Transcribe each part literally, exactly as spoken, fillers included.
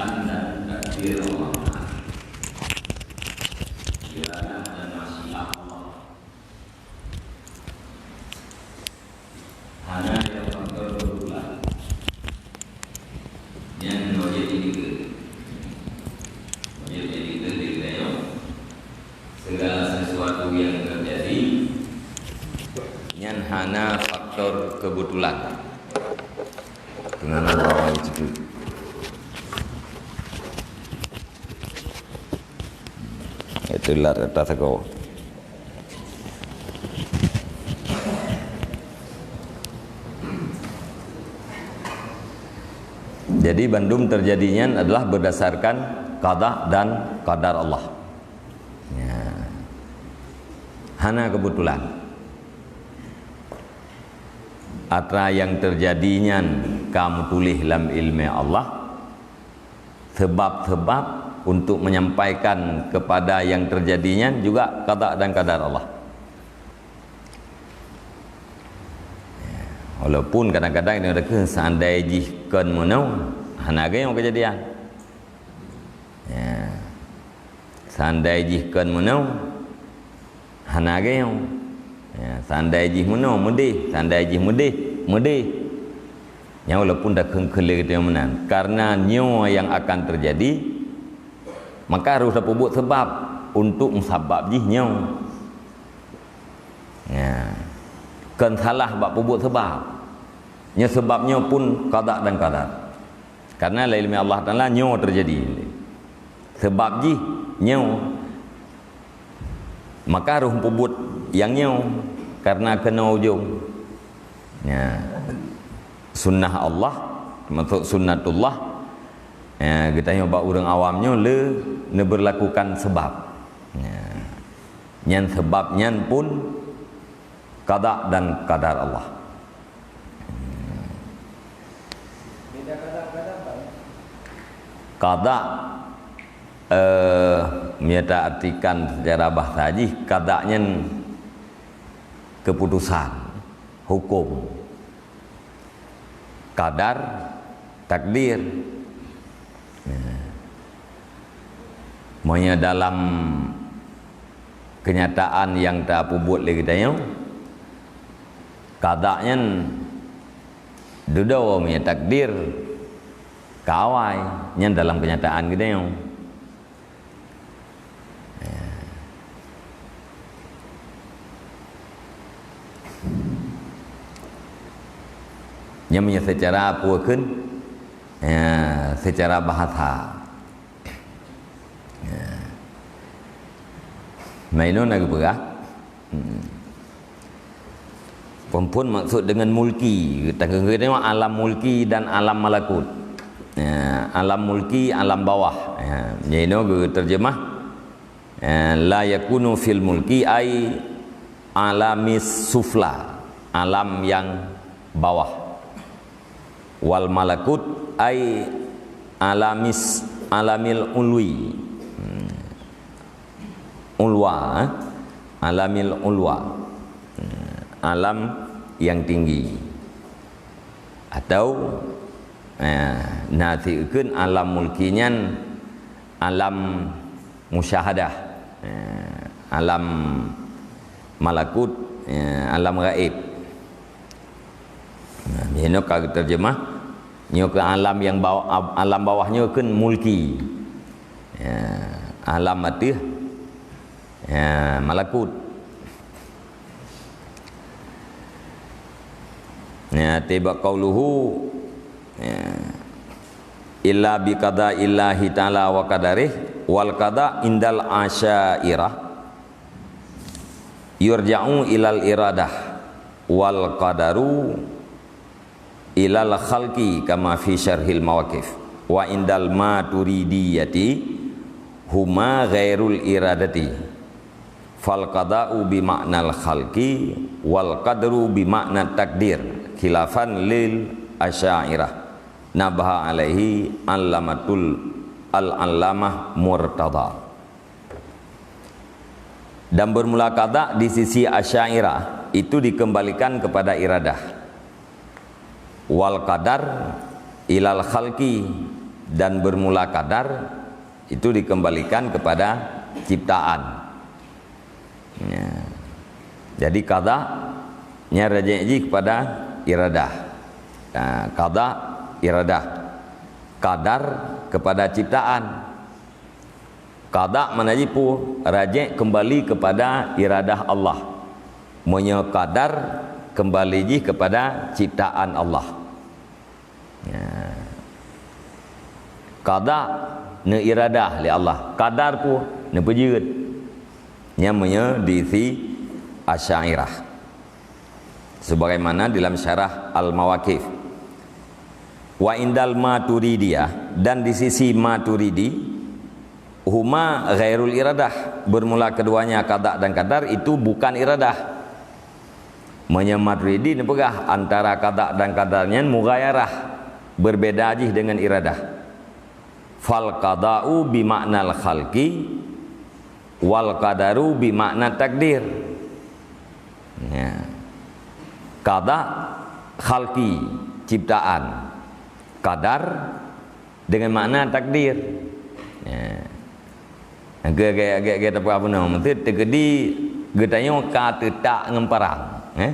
dan takdir Allah Taala. Iradah dan masyiah Allah. Hana nyang faktor keubeutulan. Nyan wajéb jiteupeue. Wajéb jiteupeue lé geutanyoe. Segala sesuatu yang terjadi, nyan hana faktor keubeutulan. Tunana bawah itu. Itu lar atas aku. Jadi bandum terjadi nyan adalah berdasarkan qada dan qadar Allah. Ya. Hana keubeutulan. Atra nyang terjadi nyan ka meutuléh lam ileumé Allah. Sebab-sebab untuk menyampaikan kepada yang terjadi nyan juga qada dan qadar Allah. Walaupun kadang-kadang dia kata, "Seandai jih kon meunoe, hana geuyong kejadian." Ya. Seandai jih kon meunoe, hana geuyong. Ya, seandai jih meunoe, meudeh. Seandai jih meudeh, meudeh. Nyan walaupun dak kheun-kheun lé geutanyoe meunan, karena nyoe nyang akan terjadi, maka harôh tapeubuet seubab untuk meusabab jih nyoe. Ya. Kon salah bak peubuet seubab. Nyoe seubab nyoe pun qada dan qadar. Karena lam ileumé Allah Taala nyoe terjadi. Seubab jih nyoe. Maka harôh peubuet nyang nyoe karena keunoe ujong. Ya. Sunnah Allah, maksud sunnatullah, ya, geutanyoe bak ureuëng awam nyoe le neuberlakukan seubab. Ya. Nyan seubab nyan pun qada dan qadar Allah. Qada, eh, meunyo ta artikan secara bahasa jih, qada nyan keputusan, hukum. Qadar, takdir. Nah. Meunyo dalam kenyataan nyang tapeubuet lé geutanyoe, qada nyan dudoe, meunyo takdir ka awai, nyan dalam kenyataan geutanyoe. Nyan meunyo seucara peue kheun, ya, seucara bahasa. Ya. Meunan na geupeugah. Hmm. Phon-phon maksud dengan mulki, tanggeung geutanyoe alam mulki dan alam malakut. Ya, alam mulki, alam bawah. Ya, nyan inoe geuteurjeumah, ya, la yakunu fil mulki ai alamis sufla, alam yang bawah. Wal malakut ai alamis, alamil ulwi. Hmm. Ulwa, eh? Alamil ulwa. Hmm. Alam yang tinggi. Atau, eh, na sikheun alam mulki nyan alam musyahadah. Eh, alam malakut, eh, alam gaib. Nah, nyoe ka geuteurjeumah, nyoe keu alam nyang baw-, ab-, alam bawah nyoe kheun mulki. Ya, alam ateueh, ya, malakut. Ya, tiba qauluhu, ya, illa bi qadaillahi ta'ala wa qadarih, wal qada indal asyairah yurja'u ilal iradah, wal qadaru ilal khalqi kama fi syarhil mawaqif, wa indal maturidiyati huma ghairul iradati, fal qada'u bi ma'nal khalqi wal qadru bi ma'na takdir, khilafan lil asyairah, nabaha alaihi allamatul, al-allamah Murtada. Dan bermula qada di sisi Asy'ariyah itu dikembalikan kepada iradah. Wal qadar ilal khalqi, Dan bermula qadar itu dikembalikan kepada ciptaan. Ya. Jadi qada nya rajek jih kepada iradah. Ha, qada, iradah. Qadar kepada ciptaan. Qada mana jih peue? Rajek kembali kepada iradah Allah. Meunyoe qadar kembali jih kepada ciptaan Allah. Ya. Qada neuiradah lé Allah, qadar peue neupeujeuet. Nyan meunyoe di si Asy'ariyah. Sebagaimana dalam syarah Al-Mawaqif. Wa indal Maturidiyah, dan di sisi Maturidi, huma ghairul iradah, bermula keduanya qada dan qadar itu bukan iradah. Meunyoe Maturidi neupeugah antara qada dan qadar nyan mughayarah, berbeda jih dengan iradah. Fal qada'u bi ma'nal khalqi, wal qadaru bi ma'na takdir. Ya. Qada khalqi, ciptaan. Qadar dengan makna takdir. Ya. Ge-, ge-, ge-, ge-, apa, apa nama? Teukeudi geutanyoe ka teutak ngon parang, eh?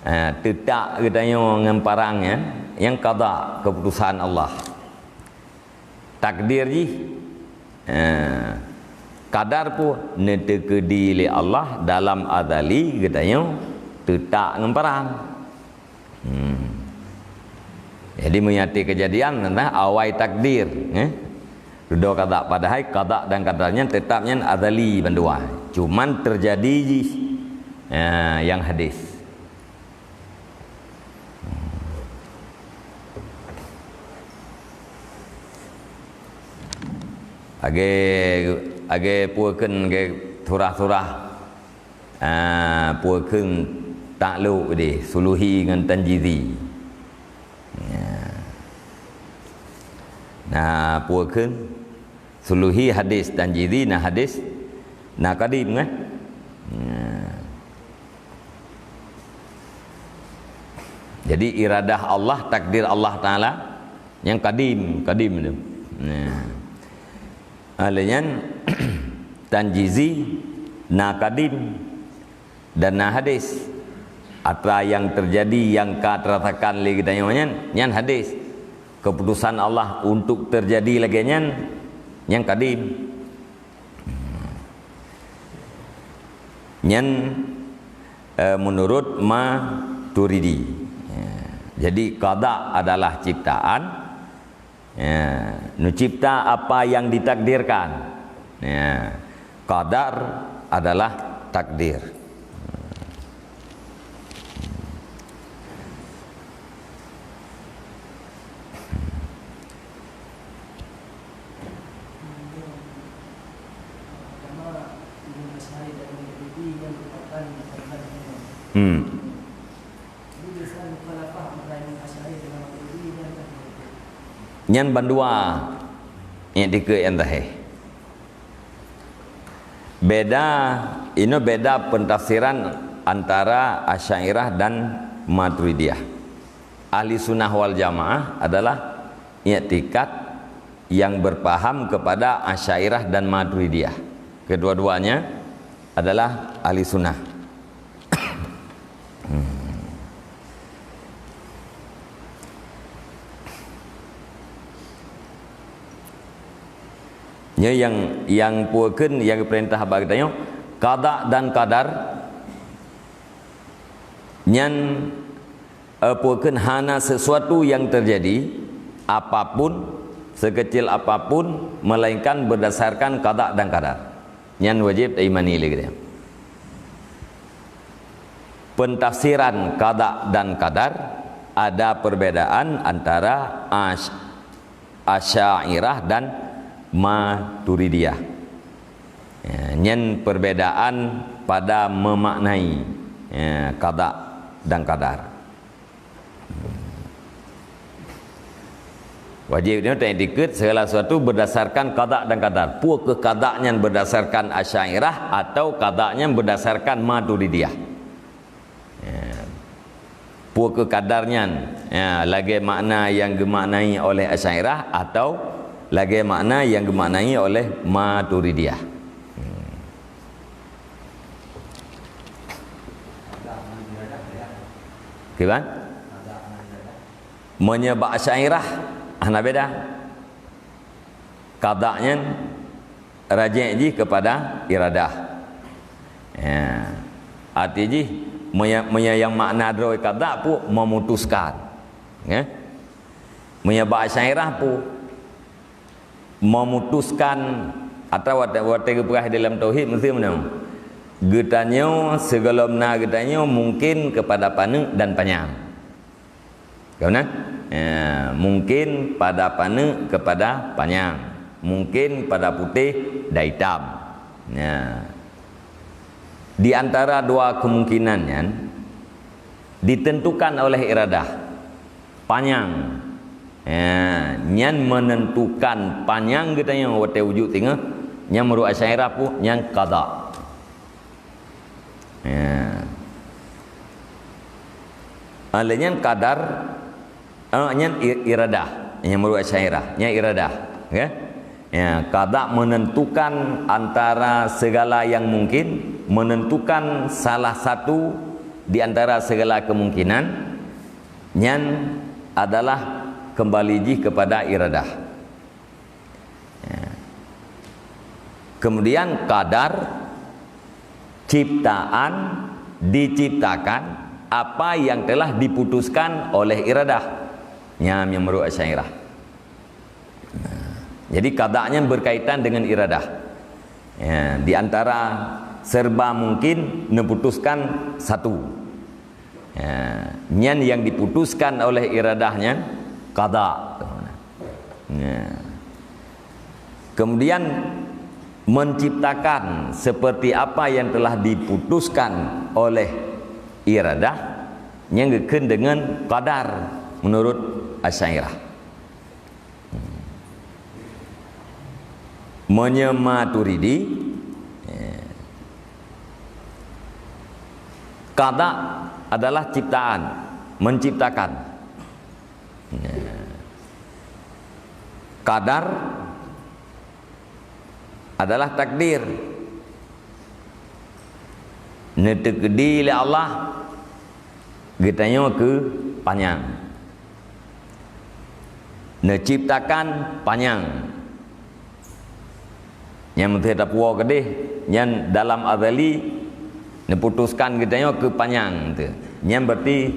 Ha, teutak geutanyoe ngon parang nyan, nyang qada, keputusan Allah. Takdir jih, ha, qadar peue neuteukeudi lé Allah dalam azali geutanyoe teutak ngon parang. Hmm. Jadi, meunyoe kejadian, nah, awai takdir, eh? Dudoe qada, padahai qada dan qadar nyan tetap nyan azali bandua. Cuman terjadi jih, ya, nyang hadis. Lagèe, lagèe peue kheun, lagèe surah-surah, ah, peue kheun taklok deh, Suluhi ngon Tanjizi. Ya. Nah, peue kheun Suluhi hadis, Tanjizi na hadis, na kadim, kan? Ya. Jadi, iradah Allah, takdir Allah Taala, nyang kadim, kadim tu. Nah. Oleh nyan, Tanjizi na kadim dan na hadis. Atra nyang terjadi, nyang ka teurasakan lé geutanyoe nyan, nyan hadis. Keputusan Allah untuk terjadi lagèe nyan, nyang kadim. Nyan, eh, menurut Maturidi. Ya. Jadi, qada adalah ciptaan. Ya. Neucipta apa yang ditakdirkan. Ya. Qadar adalah takdir. Hmm. Nyan bandua iktikad nyang sahih. Beda, inoe beda pentafsiran antara Asy'ariyah dan Maturidiyah. Ahli Sunnah wal Jamaah adalah iktikad yang berpaham kepada Asy'ariyah dan Maturidiyah. Kedua-duanya adalah ahli sunnah. Hmm. Nyoe nyang, nyang peue kheun nyang geupeurintah bak geutanyoe, qada dan qadar nyan, eh, peue kheun hana sesuatu yang terjadi, apapun, sekecil apapun, melainkan berdasarkan qada dan qadar. Nyan wajéb taimani lé geutanyoe. Pentafsiran qada dan qadar ada perbedaan antara Asy-, Asy'ariyah dan Maturidiyah. Ya, nyan perbedaan pada memaknai, ya, qada dan qadar. Wajéb nyoe taiktikad segala sesuatu berdasarkan qada dan qadar. Peue keuh qada nyan berdasarkan Asy'ariyah atau qada nyan berdasarkan Maturidiyah. Ya. Peue keu kadar nyan? Ya, lagée makna nyang geumaknai oleh Asy'ariyah atau lagée makna nyang geumaknai oleh Maturidiyah. Hmm. Kiban? Meunyoe bak Asy'ariyah, hana beda. Qada nyan rajih jih kepada iradah. Ya. Arti jih, meunyoe, meunyoe nyang makna droe qada peue memutuskan. Ya. Meunyoe bak Asy'ariyah peue memutuskan, atawa watée, watée geupeugah dalam tauhid meusti meunoe. Geutanyoe sigohlom na geutanyoe mungkin kepada paneuk dan panyang. Ka na? Ya, mungkin pada paneuk kepada panyang, mungkin pada putéh dan itam. Ya. Di antara dua kemungkinan nyan ditentukan oleh iradah. Panyang. Ya, nyan menentukan panyang geutanyoe watée wujud singoh, nyan meunurot Asy'ariyah peue, nyan qada. Ya. Ah, lé nyan qadar, ah, nyan i-, iradah. Nyan meunurot Asy'ariyah, nyan iradah. Oke? Ya, qada menentukan antara segala yang mungkin, menentukan salah satu di antara segala kemungkinan, nyan adalah kembali jih kepada iradah. Ya. Kemudian qadar, ciptaan, diciptakan apa yang telah diputuskan oleh iradah. Nyan nyang meunurot Asy'ariyah. Nah, jadi qada nyan berkaitan dengan iradah. Ya, di antara serba mungkin neuputuskan satu. Ya, nyan yang diputuskan oleh iradah nyan qada. Ya. Kemudian menciptakan seperti apa yang telah diputuskan oleh iradah, nyan geukheun dengan qadar menurut Asy'ariyah. Meunyoe Maturidi, eh, qada adalah ciptaan, menciptakan. Ya. Qadar adalah takdir. Neuteukeudeue lé Allah geutanyoe keu panyang. Neuciptakan panyang. Nyang meuteue tapuwoe keudeh, nyan dalam azali neuputuskan geutanyoe keu panyang teuh. Nyan berarti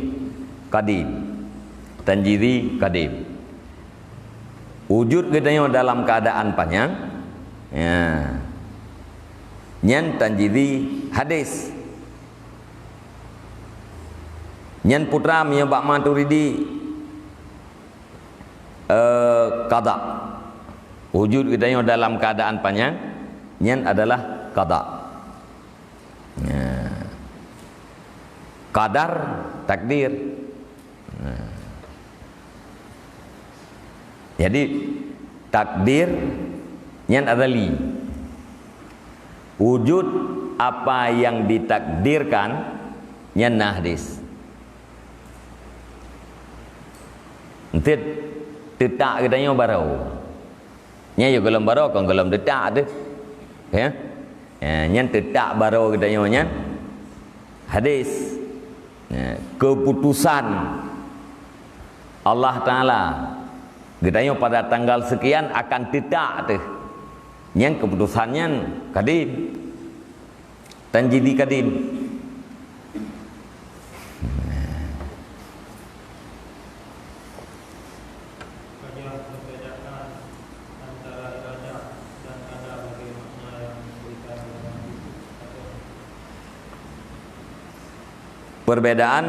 qadim. Tanjizi qadim. Wujud geutanyoe dalam keadaan panyang, ya. Nyan tanjizi hadis. Nyan putra meunyoe bak Maturidi, eh, qada. Wujud geutanyoe dalam keadaan panyang, nyan adalah qada. Ya. Qadar, takdir. Nah. Jadi, takdir nyan azali. Wujud apa yang ditakdirkan nyan na hadis. Enteuk teutak geutanyoe barô. Nyan yôh gohlom barô, kon gohlom teutak teuh. Ya. Ya, nyan teutak barô geutanyoe nyan hadis. Ya, keputusan Allah Taala geutanyoe pada tanggal sekian akan teutak teuh. Nyan keputusan nyan qadim. Tanjizi qadim. Ada perbedaan antara iradah dan qadar bagi makna yang diberikan dalam hadis atau Perbedaan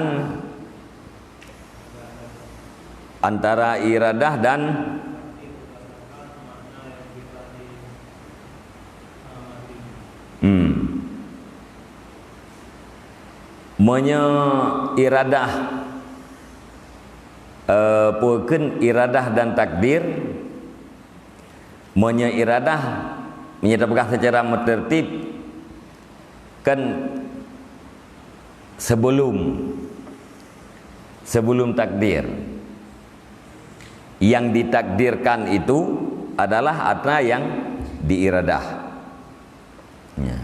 antara iradah dan, hmm. Meunyoe iradah, eh, peue kheun iradah dan takdir, meunyoe iradah, meunyoe tapeugah secara meuteurtib, kan sebelum Sebelum takdir. Yang ditakdirkan itu adalah apa yang diiradah. Ya.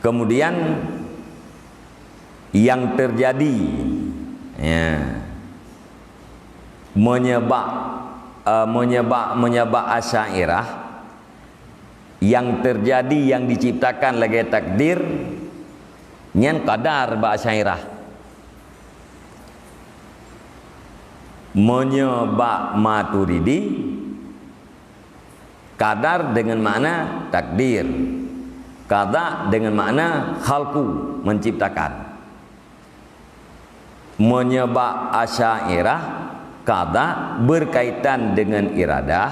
Kemudian yang terjadi, ya, menyebab, eh, menyebab, menyebab Asy'ariyah, yang terjadi, yang diciptakan lagée takdir, nyan qadar bak Asy'ariyah. Meunyoe bak Maturidi, qadar dengan makna takdir, qada dengan makna khalqu, menciptakan. Meunyoe bak Asy'ariyah, qada berkaitan dengan iradah,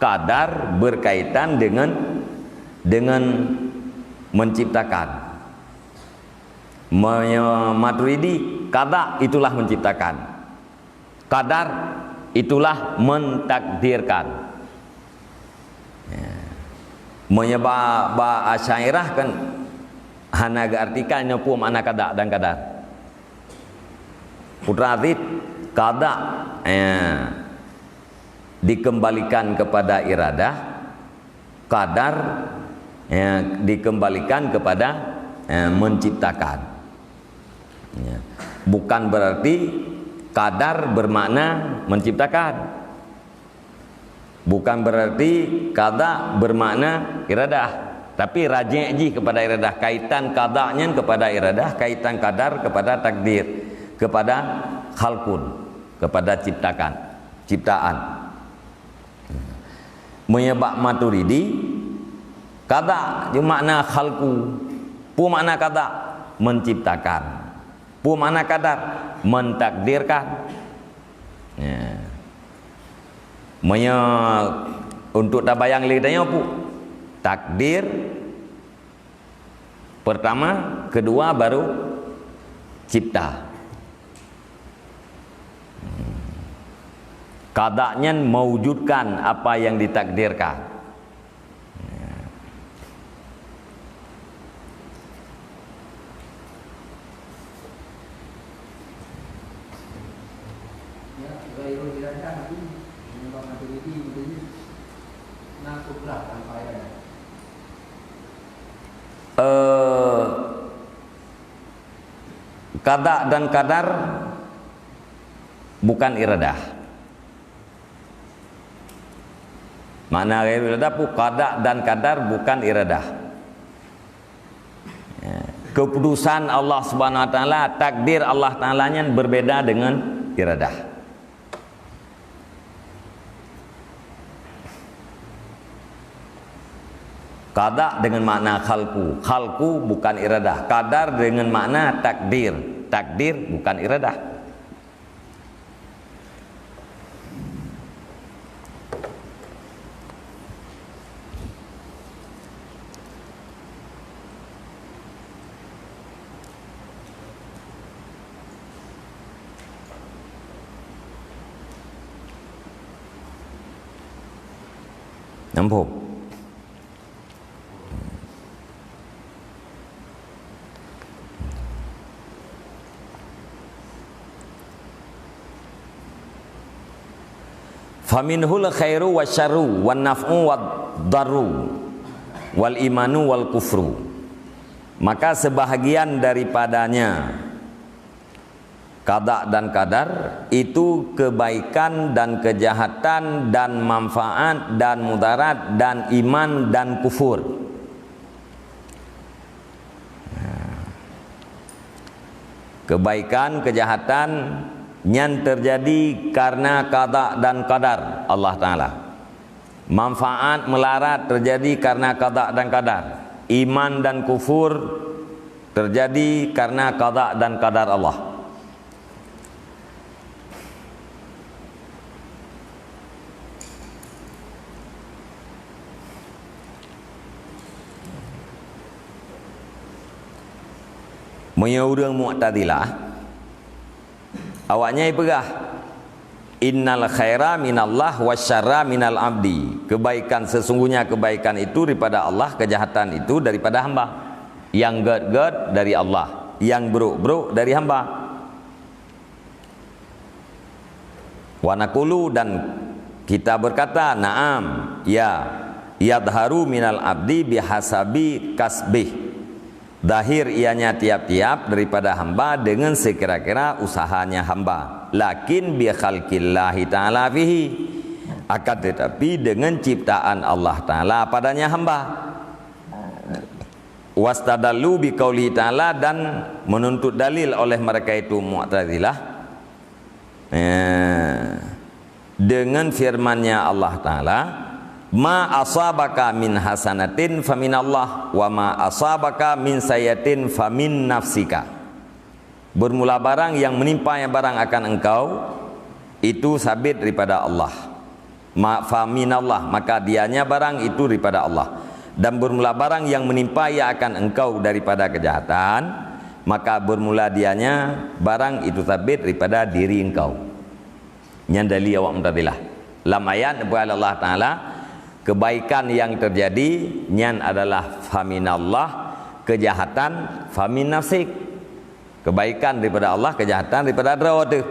qadar berkaitan dengan, dengan menciptakan. Meunyoe Maturidi, qada itulah menciptakan. Qadar itulah mentakdirkan. Ya. Meunyoe ba, ba Asy'ariyah kan hana geuartikan nyoe peue makna qada dan qadar. Putra Aziz, qada, ya, dikembalikan kepada iradah, qadar, ya, dikembalikan kepada, ya, menciptakan. Ya. Bukan berarti qadar bermakna menciptakan. Bukan berarti qada bermakna iradah, tapi rajih jih kepada iradah, kaitan qada nyan kepada iradah, kaitan qadar kepada takdir, kepada khalqun, kepada ciptakan, ciptaan. Meunyoe bak Maturidi, qada jih makna khalqu. Peue makna qada? Menciptakan. Peue makna qadar? Mentakdirkan. Ya. Meunyoe untuk tabayang lé tanyoe peue? Takdir pertama, kedua baru cipta. Qada nyan mewujudkan apa yang ditakdirkan. Eh, qada dan qadar bukan iradah. Makna ghairu iradah peue? Qada dan qadar bukan iradah. Ya. Keputusan Allah Subhanahu Wa Taala, takdir Allah Taala nyan berbeda dengan iradah. Qada dengan makna khalqu. Khalqu bukan iradah. Qadar dengan makna takdir. Takdir bukan iradah. Nampak? Faminhul khairu wasyarru, wan naf'u wad darru, wal imanu wal kufru. Maka sebahagian daripadanya, qada dan qadar, itu kebaikan dan kejahatan dan manfaat dan mudarat dan iman dan kufur. Kebaikan, kejahatan nyan terjadi karena qada dan qadar Allah Taala. Manfaat melarat terjadi karena qada dan qadar. Iman dan kufur terjadi karena qada dan qadar Allah. Meunyoe ureuëng Mu'tazilah, awaknyan peugah, "Innal khaira minallah wa syarra minal abdi." Kebaikan, sesungguhnya kebaikan itu daripada Allah, kejahatan itu daripada hamba. Yang gét-gét dari Allah, yang brok-brok dari hamba. Wa naqulu, dan kita berkata, "Na'am, ya, yadharu minal abdi bihasabi kasbih." Zahir ianya tiap-tiap daripada hamba dengan sekira-kira usahanya hamba. Lakin bi khalqillahi ta'ala fihi. Akan tetapi dengan ciptaan Allah Ta'ala padanya hamba. Wastadallu bi qaulihi ta'ala, dan menuntut dalil oleh mereka itu Mu'tazilah. Eh, dengan firman-Nya Allah Ta'ala, "Ma asabaka min hasanatin faminallah, wa ma asabaka min sayyi'atin famin nafsika." Bermula barang yang menimpa barang akan engkau, itu sabit daripada Allah. Ma-, faminallah, maka dianya barang itu daripada Allah. Dan bermula barang yang menimpa ia akan engkau daripada kejahatan, maka bermula dianya barang itu sabit daripada diri engkau. Nyan dalil awak Mu'tazilah. Lam ayat neupeugah Allah Ta'ala, kebaikan yang terjadi nyan adalah faminallah, kejahatan famin nafsik. Kebaikan daripada Allah, kejahatan daripada droe teuh.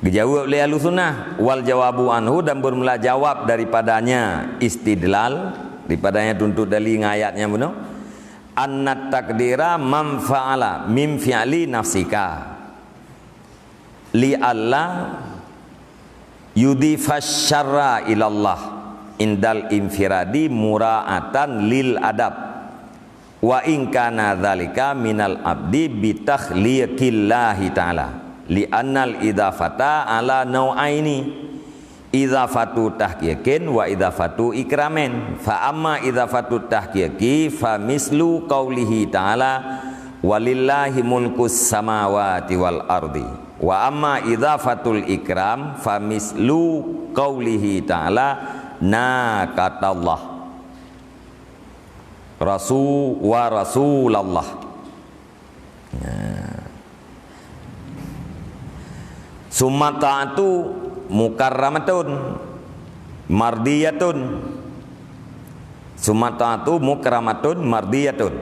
Geujaweueb lé Ahlussunnah, wal jawabu anhu, dan bermula jawab daripadanya istidlal, daripadanya tuntut dalil ngon ayat nyan bunoe, anna takdira man fa'ala min fi'li nafsika. Li alla yudhifa syarra ilallah indal infiradi mura'atan lil adab, wa in kana dzalika minal abdi bitakhliqillahi ta'ala, li annal idhafata ala nau'aini, idhafatu tahqiqin wa idhafatu ikramin. Fa amma idhafatu tahqiqi fa mislu qaulihi ta'ala, "Walillahi mulkus samawati wal ardi." Wa amma idhafatul ikram fa mislu qaulihi ta'ala, "Naqatallah." Rasu-, wa rasulallah. Ya. Summa ta'atu mukarramatun mardiyatun. Summa ta'atu mukarramatun mardiyatun.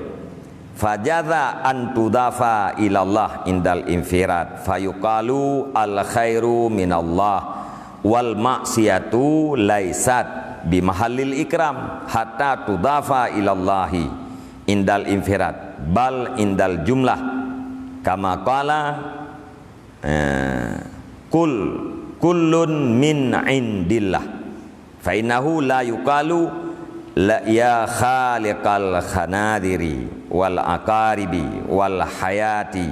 Fajaza an tudafa ilallah indal infirad. Fayuqalu al khairu minallah. Wal maksiyatu laisat bimahallil ikram hatta tudafa ilallahi indal infirad, bal indal jumlah. Kama qala, eh, kul, kullun min indillah. Fa innahu la yuqalu la, ya khaliqal khanadiri wal aqaribi wal hayati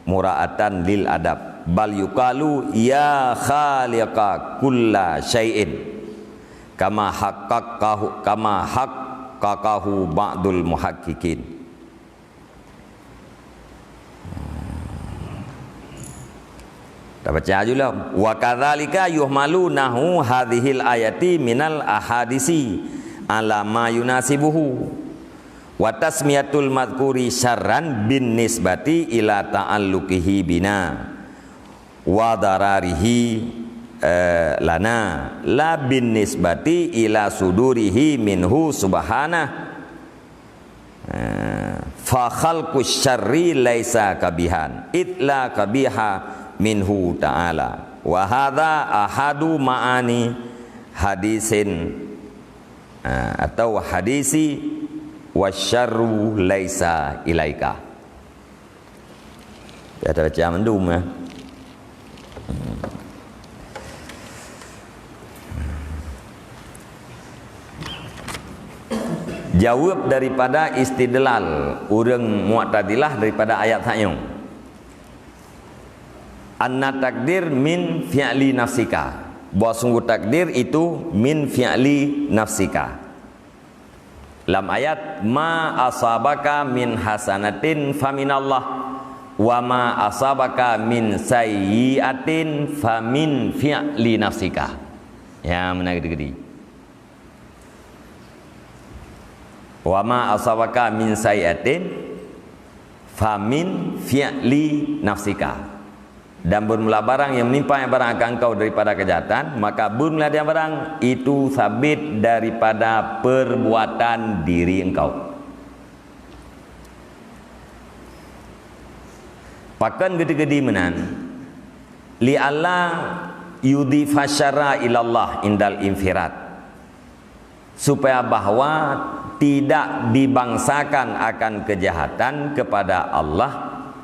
mura'atan lil adab, bal yuqalu ya khaliqa kulla syai'in, kama haqqaqahu, kama haqqaqahu ba'dul muhaqqiqin. Tabaca aju lom. Wa kadzalika yuhmalu nahu hadzihil ayati minal ahadisi ala ma yunasibuhu. Wa tasmiyatul madzkuri syarran bin nisbati ila ta'alluqihi bina wa dararihi, eh, lana, la bin nisbati ila sudurihi minhu subhanah. Eh, fa khalqus syarri laisa kabihan, id la kabiha minhu ta'ala. Wa hadza ahadu ma'ani hadisin, eh, atau hadisi, "Wasyarru laisa ilaika." Ya, tabaca mandum, ya. Jaweueb daripada istidlal ureuëng Mu'tazilah daripada ayat sak nyoe. Anna takdir min fi'li nafsika. Bahwa sungguh takdir itu min fi'li nafsika. Lam ayat, "Ma asabaka min hasanatin faminallah, wa ma asabaka min sayyi'atin famin fi'li nafsika." Ya, meunan geuti-geuti. "Wa ma asabaka min sayyi'atin famin fi'li nafsika." Dan bermula barang yang menimpa barang akan engkau daripada kejahatan, maka bermula dia barang itu sabit daripada perbuatan diri engkau. Pakon geuteugedi meunan? Li alla yudhifa syarra ilallah indal infirad. Supaya bahwa tidak dibangsakan akan kejahatan kepada Allah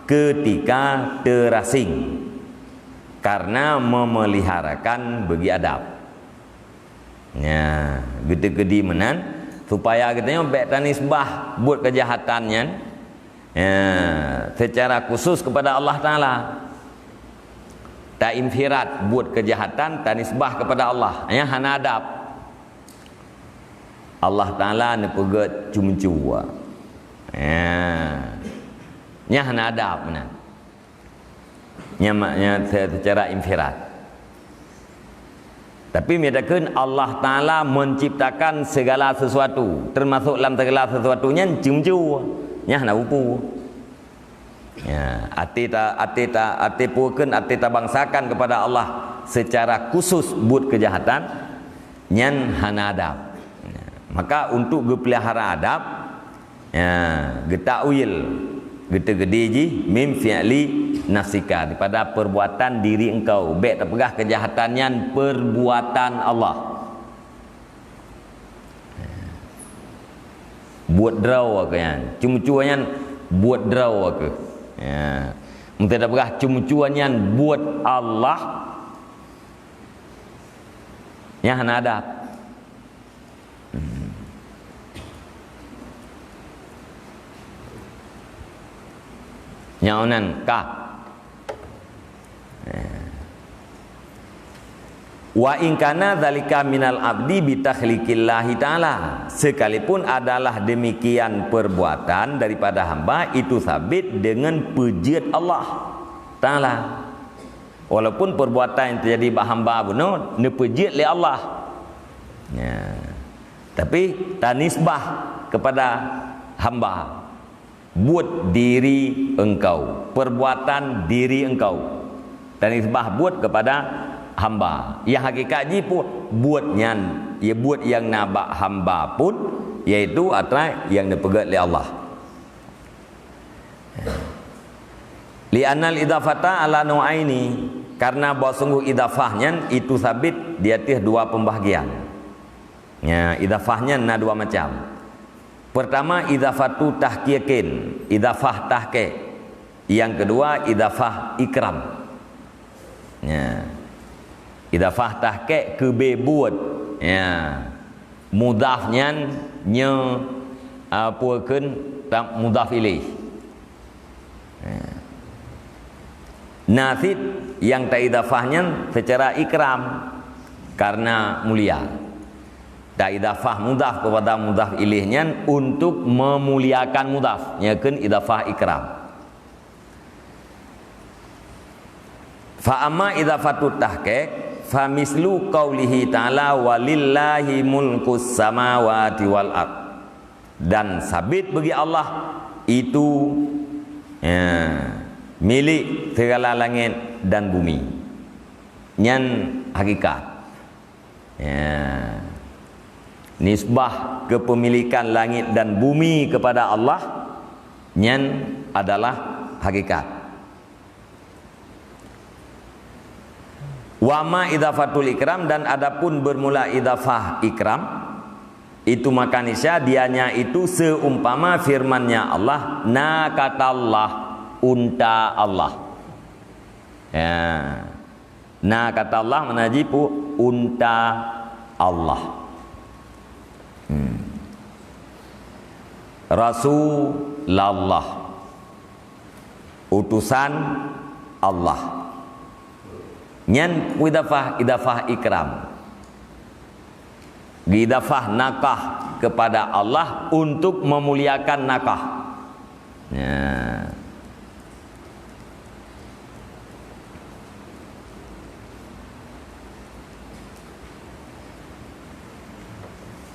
ketika terasing, karena memeliharakan bagi adab. Nya, geuteugedi meunan, supaya geutanyoe bék tanisbah buet keujahatan nyan, ya, secara khusus kepada Allah Taala. Tainfirat buet keujahatan, tanisbah kepada Allah. Nya hana adab. Allah Taala neupeugét ceumeucue. Ya. Nya hana adab meunan. Nya makna se-, secara infirat. Tapi meunyoe takheun Allah Taala menciptakan segala sesuatu, termasuk lam segala sesuatu nyan ceumeucue. Nyan hana peue-peue. Ya, até ta-, até ta-, até peue kheun, até tabangsakan kepada Allah secara khusus buet keujahatan, nyan hana adab. Ya, maka untuk geupeulihara adab, ya, geutakwil, geuteugedi jih mim fi'li nafsika, daripada perbuatan diri engkau. Bék tapeugah keujahatan nyan perbuatan Allah. Buet droe keuh nyan. Ceumeucue nyan buet droe keuh. Ya. Meunteuk tapeugah ceumeucue nyan buet Allah, nyan hana adab. Hmm. Nyan nan ka. Wa in kana dzalika minal abdi bi takhliqillahi ta'ala. Sekalipun adalah demikian perbuatan daripada hamba, itu sabit dengan peujeuet Allah Taala. Walaupun perbuatan yang terjadi bak hamba bunoe neupeujeuet lé Allah. Ya. Tapi tanisbah kepada hamba. Buet diri engkau, perbuatan diri engkau. Tanisbah buet kepada hamba. Yang hakikat jih pun buet nyan, ya buet nyang na bak hamba pun, yaitu atra nyang neupeugét lé Allah. Li annal idhafata ala nau'aini, karena bahwa sungguh idhafah nyan itu sabit di ateueh dua pembahagian. Ya, idhafah nyan na dua macam. Pertama, idhafatu tahqiqin, idhafah tahqiq. Yang kedua, idhafah ikram. Ya. Idhafah tahqiq keu bé buet. Ya. Mudhaf nyan nyoe, apa kheun, ta-, mudhaf ilaih. Ya. Na cit nyang taidhafah nyan secara ikram, karena mulia. Taidhafah mudhaf kepada mudhaf ilaih nyan untuk memuliakan mudhaf, nyan kheun idhafah ikram. Fa amma idhafatut tahqiq, fa mislu qaulihi ta'ala, "Walillahi mulkus samawati wal ard." Dan sabit bagi Allah itu, ya, milik segala langit dan bumi. Nyan hakikat. Ya. Nisbah kepemilikan langit dan bumi kepada Allah, nyan adalah hakikat. Wa ma idhafatul ikram, dan adapun bermula idhafah ikram, itu maka niscaya dianya itu seumpama firman-Nya Allah, "Naqatallah", unta Allah. Ya. Naqatallah makna jih peue? Unta Allah. Hmm. Rasulallah. Utusan Allah. Nyan idhafah, idhafah ikram. Idhafah naqah kepada Allah untuk memuliakan naqah. Ya.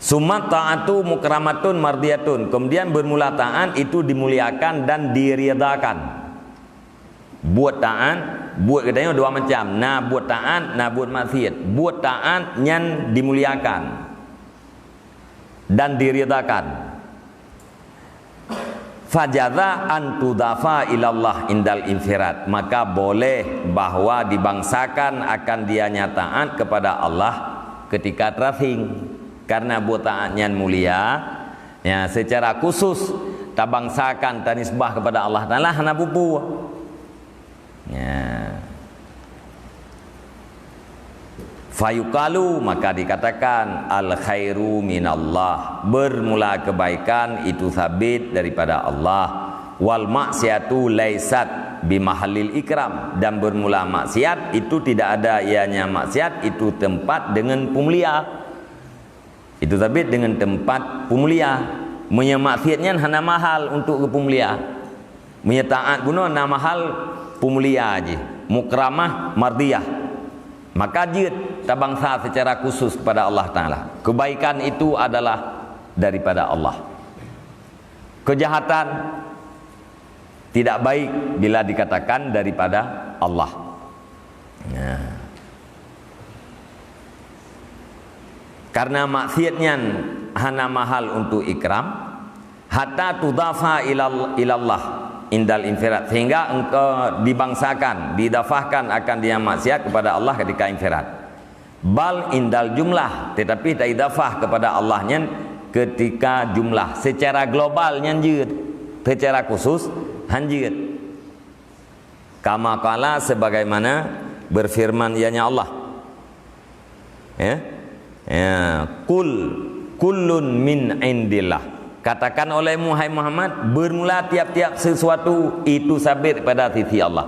Summa ta'atu mukramatun mardiyatun. Kemudian bermula taat itu dimuliakan dan diridhakan. Buet taat, buet geutanyoe dua macam. Na buet taat, na buet maksiat. Buet taat nyan dimuliakan dan diridhakan. Fajaza an tudafa ilallah indal infirad, maka boleh bahwa dibangsakan akan dianya taat kepada Allah ketika terasing. Karena buet taat nyan mulia, ya, secara khusus tabangsakan, tanisbah kepada Allah Taala hana peue-peue. Ya. Fayuqalu, maka dikatakan, "Al khairu minallah." Bermula kebaikan itu sabit daripada Allah. "Wal maksiatu laisat bimahallil ikram." Dan bermula maksiat itu tidak ada ianya maksiat itu tempat dengan pemulia. Itu sabit dengan tempat peumulia. Meunyoe maksiat nyan hana mahal untuk geupeumulia. Meunyoe taat bunoe na mahal peumulia jih, mukramah mardiyah. Maka jeuet tabangsa secara khusus kepada Allah Taala. Kebaikan itu adalah daripada Allah. Kejahatan tidak baik bila dikatakan daripada Allah. Nah. Karena maksiat nyan hana mahal untuk ikram, hatta tudafa ilal-, ilallah indal infirad, sehingga engkau dibangsakan, didafahkan akan dia maksiat kepada Allah ketika infirad. Bal indal jumlah, tetapi taidafah kepada Allah nyan ketika jumlah, secara global nyan jeuet, secara khusus han jeuet. Kama qala, sebagaimana berfirman ianya Allah. Ya. Ya, "Qul kullun min indillah." Katakan olehmu, hai Muhammad, bermula tiap-tiap sesuatu itu sabit pada sisi Allah.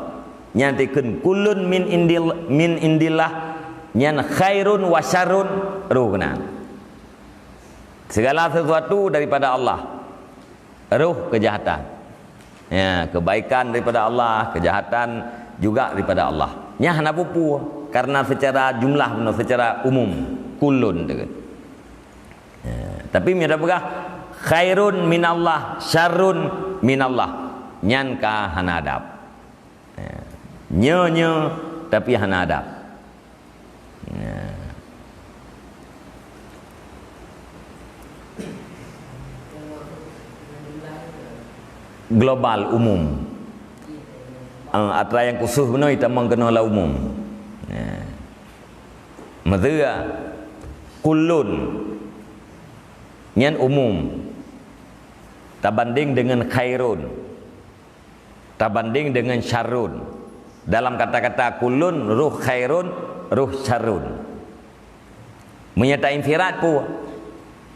Nyan dikheun kullun min indil-, min indillah, nyan khairun wa syarrun, roh keunan. Segala sesuatu daripada Allah. Roh kejahatan. Ya, kebaikan daripada Allah, kejahatan juga daripada Allah. Nyan hana peue-peue, karena secara jumlah bunoe, secara umum, kullun tu. Ya, tapi meunyoe peugah khairun minallah, syarrun minallah, nyan ka hana adab. Ya. Nyoe, nyoe, tapi hana adab. Ya. Global, umum. Ah, atra nyang khusus bunoe itamong keunoe lam umum. Ya. Maksud, kullun. Nyan umum. Tabanding dengan khairun. Tabanding dengan syarrun. Dalam kata-kata kullun, roh khairun, roh syarrun. Meunyoe tainfirat peue?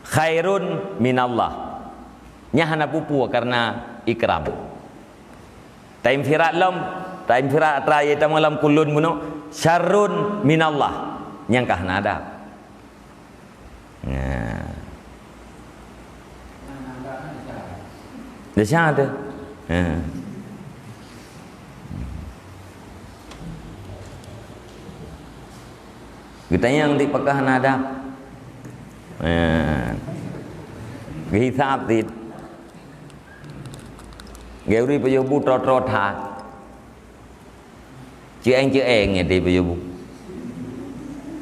Khairun minallah. Nyan hana peue-peue karena ikram. Tainfirat lom, tainfirat atra itamong lam kullun bunoe, syarrun minallah. Nyan ka hana adab. Nah. Desya tu. Ha. Geutanyong di pakah nada. Ha. Geuhisab cit. Geuri pajoh bu troe-troe that. Ceueng-ceueng nyan di pajoh bu.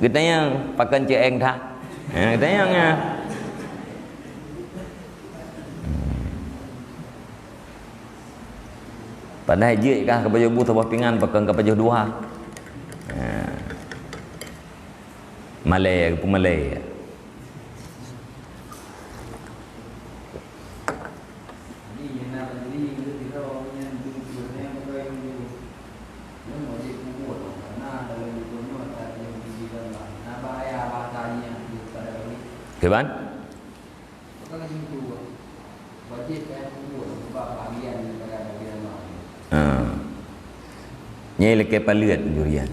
Geutanyong, pakon ceueng that? Ha, geutanyong nyan. Padahai jeuet kah ka pajoh bu saboh pingan, pakon ka pajoh dua. Ha. Malée, peumalée. Kiban? Ha. Nyan lakée paleuet durian.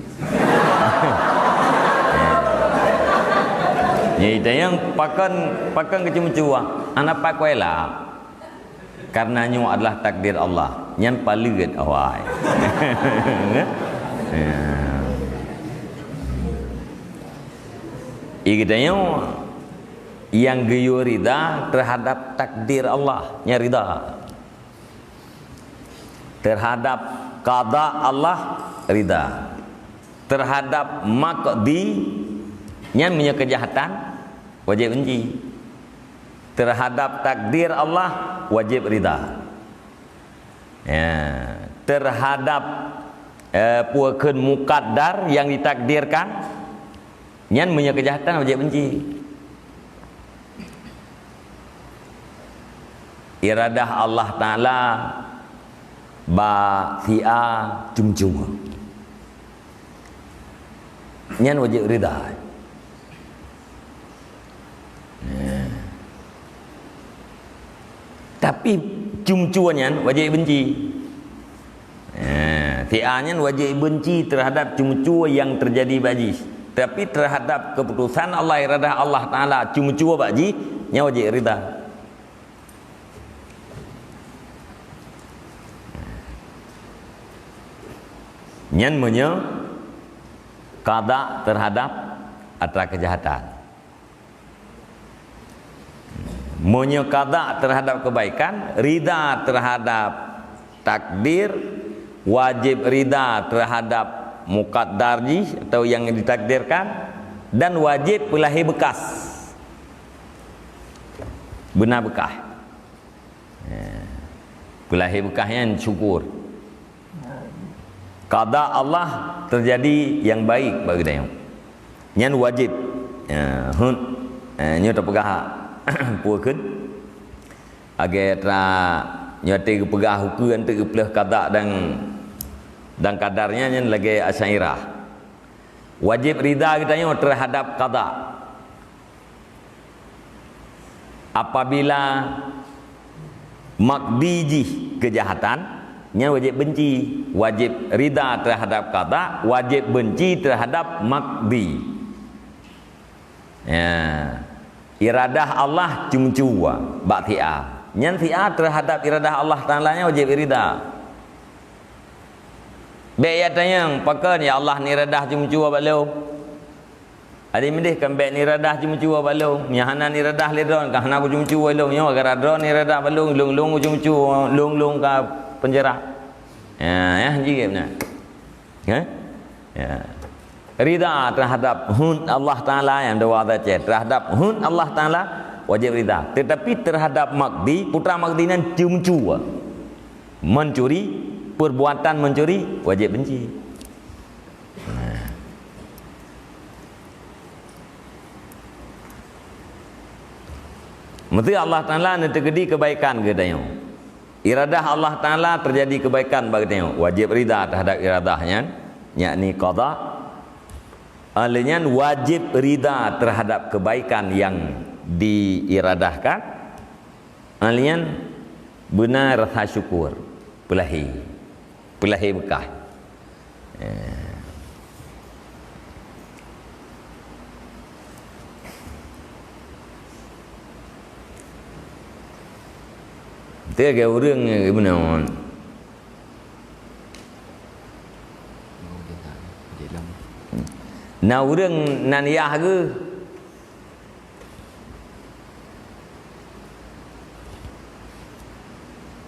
Nyan itanyong pakon, pakon keuceumeucue, hana pat kuela. Karena nyoe adalah takdir Allah. Nyan paleuet awai. Ya. Ieu geutanyoe nyang geuyue rida terhadap takdir Allah, nyan rida. Terhadap qada Allah, rida. Terhadap maqdi, nyan meunyoe keujahatan, wajéb benci. Terhadap takdir Allah, wajéb rida. Ya, terhadap, eh, peue kheun muqaddar nyang ditakdirkan, nyan meunyoe keujahatan wajéb benci. Iradah Allah Taala bak si A cum-cum. Nyan wajéb rida. Nah. Tapi cum-cum nyan wajéb benci. Nah, si A nyan wajéb benci terhadap cum-cum nyang teujadi bak jih. Tapi terhadap keputusan Allah, iradah Allah Taala cum-cum bak jih, nyan wajéb rida. Nyan meunyoe qada terhadap atra keujahatan. Meunyoe qada terhadap keubaikan, rida terhadap takdir, wajéb rida terhadap muqaddar jih atau nyang ditakdirkan, dan wajéb peulahé beukas. Beuna beukas. Ya. Peulahé beukas nyan syukur. Qada Allah teujadi nyang baik bak geutanyoe. Nyan wajéb. Ya, hon. Eh, nyoe tapeugah peue kheun? Lagèe tra nyoe teuh geupeugah ukeue, eunteuk geupeuleueh qada dan, dan qadar nyan, nyan lagèe Asy'ariyah. Wajéb rida geutanyoe terhadap qada. Apabila maqdi jih keujahatan, nyan wajéb benci. Wajéb rida terhadap qada, wajéb benci terhadap maqdi. Ya. Iradah Allah cum-cum bak si A. Nyan si A terhadap iradah Allah Taala nyan wajéb rida. Bèk ya tanyong, "Pakon ya Allah neuradah cum-cum bak lôn?" Adak meudeh kan bèk neuradah cum-cum bak lôn. Nyang hana neuradah lé droe, ka hana kucum-cum lôn. Nyoe gara droe neuradah bak lôn, lôn-lôn kucum-cum, lôn-lôn ka peunjara. Ya, ya, jih na. Ha? Ya. Rida terhadap hon Allah Taala nyang dua ada cek. Terhadap hon Allah Taala wajéb rida. Tetapi terhadap maqdi, putra maqdi nyan cum-cum. Mencuri, perbuatan mencuri, wajéb benci. Nah. Mesti Allah Taala neuteukeudi kebaikan geutanyoe. Iradah Allah Taala teujadi kebaikan bak geutanyoe. Wajéb rida terhadap iradah nyan, yakni qada. Oleh nyan wajéb rida terhadap kebaikan nyang diiradahkan. Alien beuna rasa syukur, peulahé, peulahé beukah. Eh. Teuga ureuëng beuna. Na ureuëng nan yah geuh.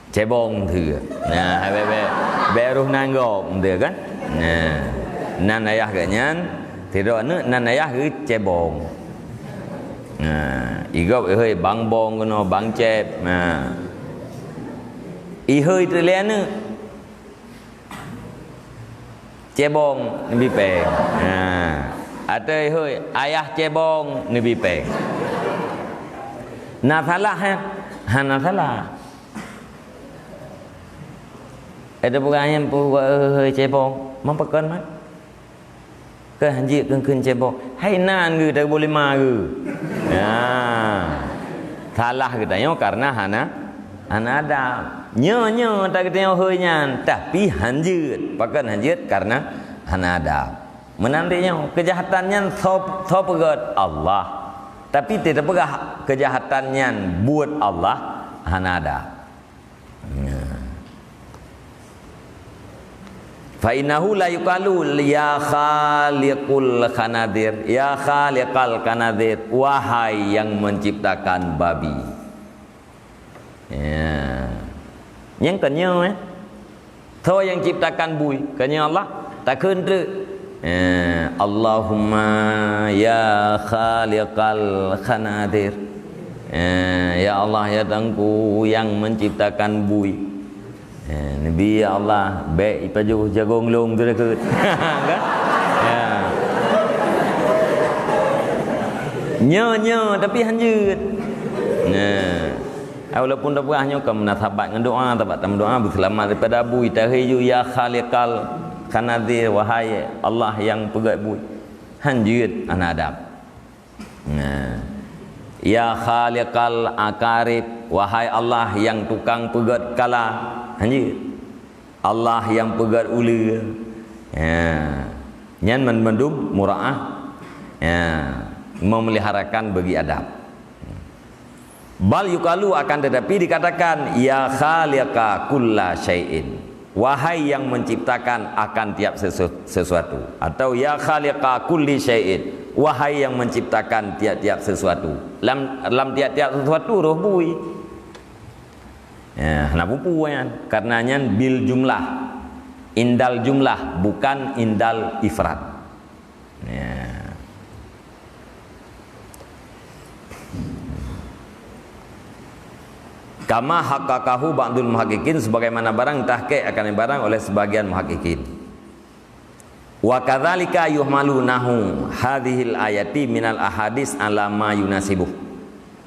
Cebong teuh. Nah, bèk, bèk, bèk roh nan gob teuh kan? Nah. Nan ayah geuh nyan, sidroe aneuk nan ayah geuh Cebong. Nah, igob ihôi Bang Bong keunoe, Bang Ceb. Nah. Ihôi teuh lé aneuk. Cebong neubi péng. Ha. Ateueh hôi, ayah Cebong neubi péng. Na salah, eh? Hana salah. Ada bukan yang pu-, hôi Cebong. Mempekon, mat? Keu hanjeuet kheun-kheun Cebong. Hai nan geuh, dak boleh ma geuh. Ya. Salah geutanyoe karena hana Hana adab. Nyoe-nyoe that geutanyoe hôi nyan, tapi hanjeuet. Pakon hanjeuet? Karena hana adab. Meunan lé nyoe, keujahatan nyan soe, soe peugöt? Allah. Tapi teupeugah keujahatan nyan buet Allah, hana adab. Nah. Fa innahu la yuqalu ya khaliqul khanazir, ya khaliqal khanazir, wahai yang menciptakan babi. Ya. Nyang keunyoe, eh. Soe nyang ciptakan bui? Keunyoe Allah. Takheun treuk. Ya, Allahumma ya khaliqal khanazir. Ya, ya Allah, ya Tuhanku yang menciptakan bui. Eh, Nabi, "Ya Allah, bèk ipajoh jagong lôn tu dikeue." Kan? Ya. Nyoe, nyoe, tapi hanjeuet. Nah. Ah, walaupun tapeugah nyoe kon meunasabat ngon doa, tabat tameudoa beuseulamat daripada bui, tahe ju, "Ya khaliqal khanazir, wahai Allah nyang peugét bui." Hanjeuet, hana adab. Nah. "Ya khaliqal aqarib, wahai Allah nyang tukang peugét kala." Hanjeuet. "Allah nyang peugét uleue." Ya. Nyan mandum muraah. Ya. Memeliharakan bagi adab. Bal yuqalu, akan tetapi dikatakan, "Ya khaliqa kulla syai'in." Wahai yang menciptakan akan tiap sesu-, sesuatu. Atau, "Ya khaliqa kulli syai'in." Wahai yang menciptakan tiap-tiap sesuatu. Lam, lam tiap-tiap sesuatu roh bui. Ya, hana peue-peue nyan. Karena nyan bil jumlah. Indal jumlah, bukan indal ifrad. Ya. Kama haqqaqahu ba'dul muhaqqiqin, sebagaimana barang tahqiq akan barang oleh sebagian muhaqqiqin. Wa kadzalika yuhmalu nahu hadzihil ayati minal ahadits ala ma yunasibuh.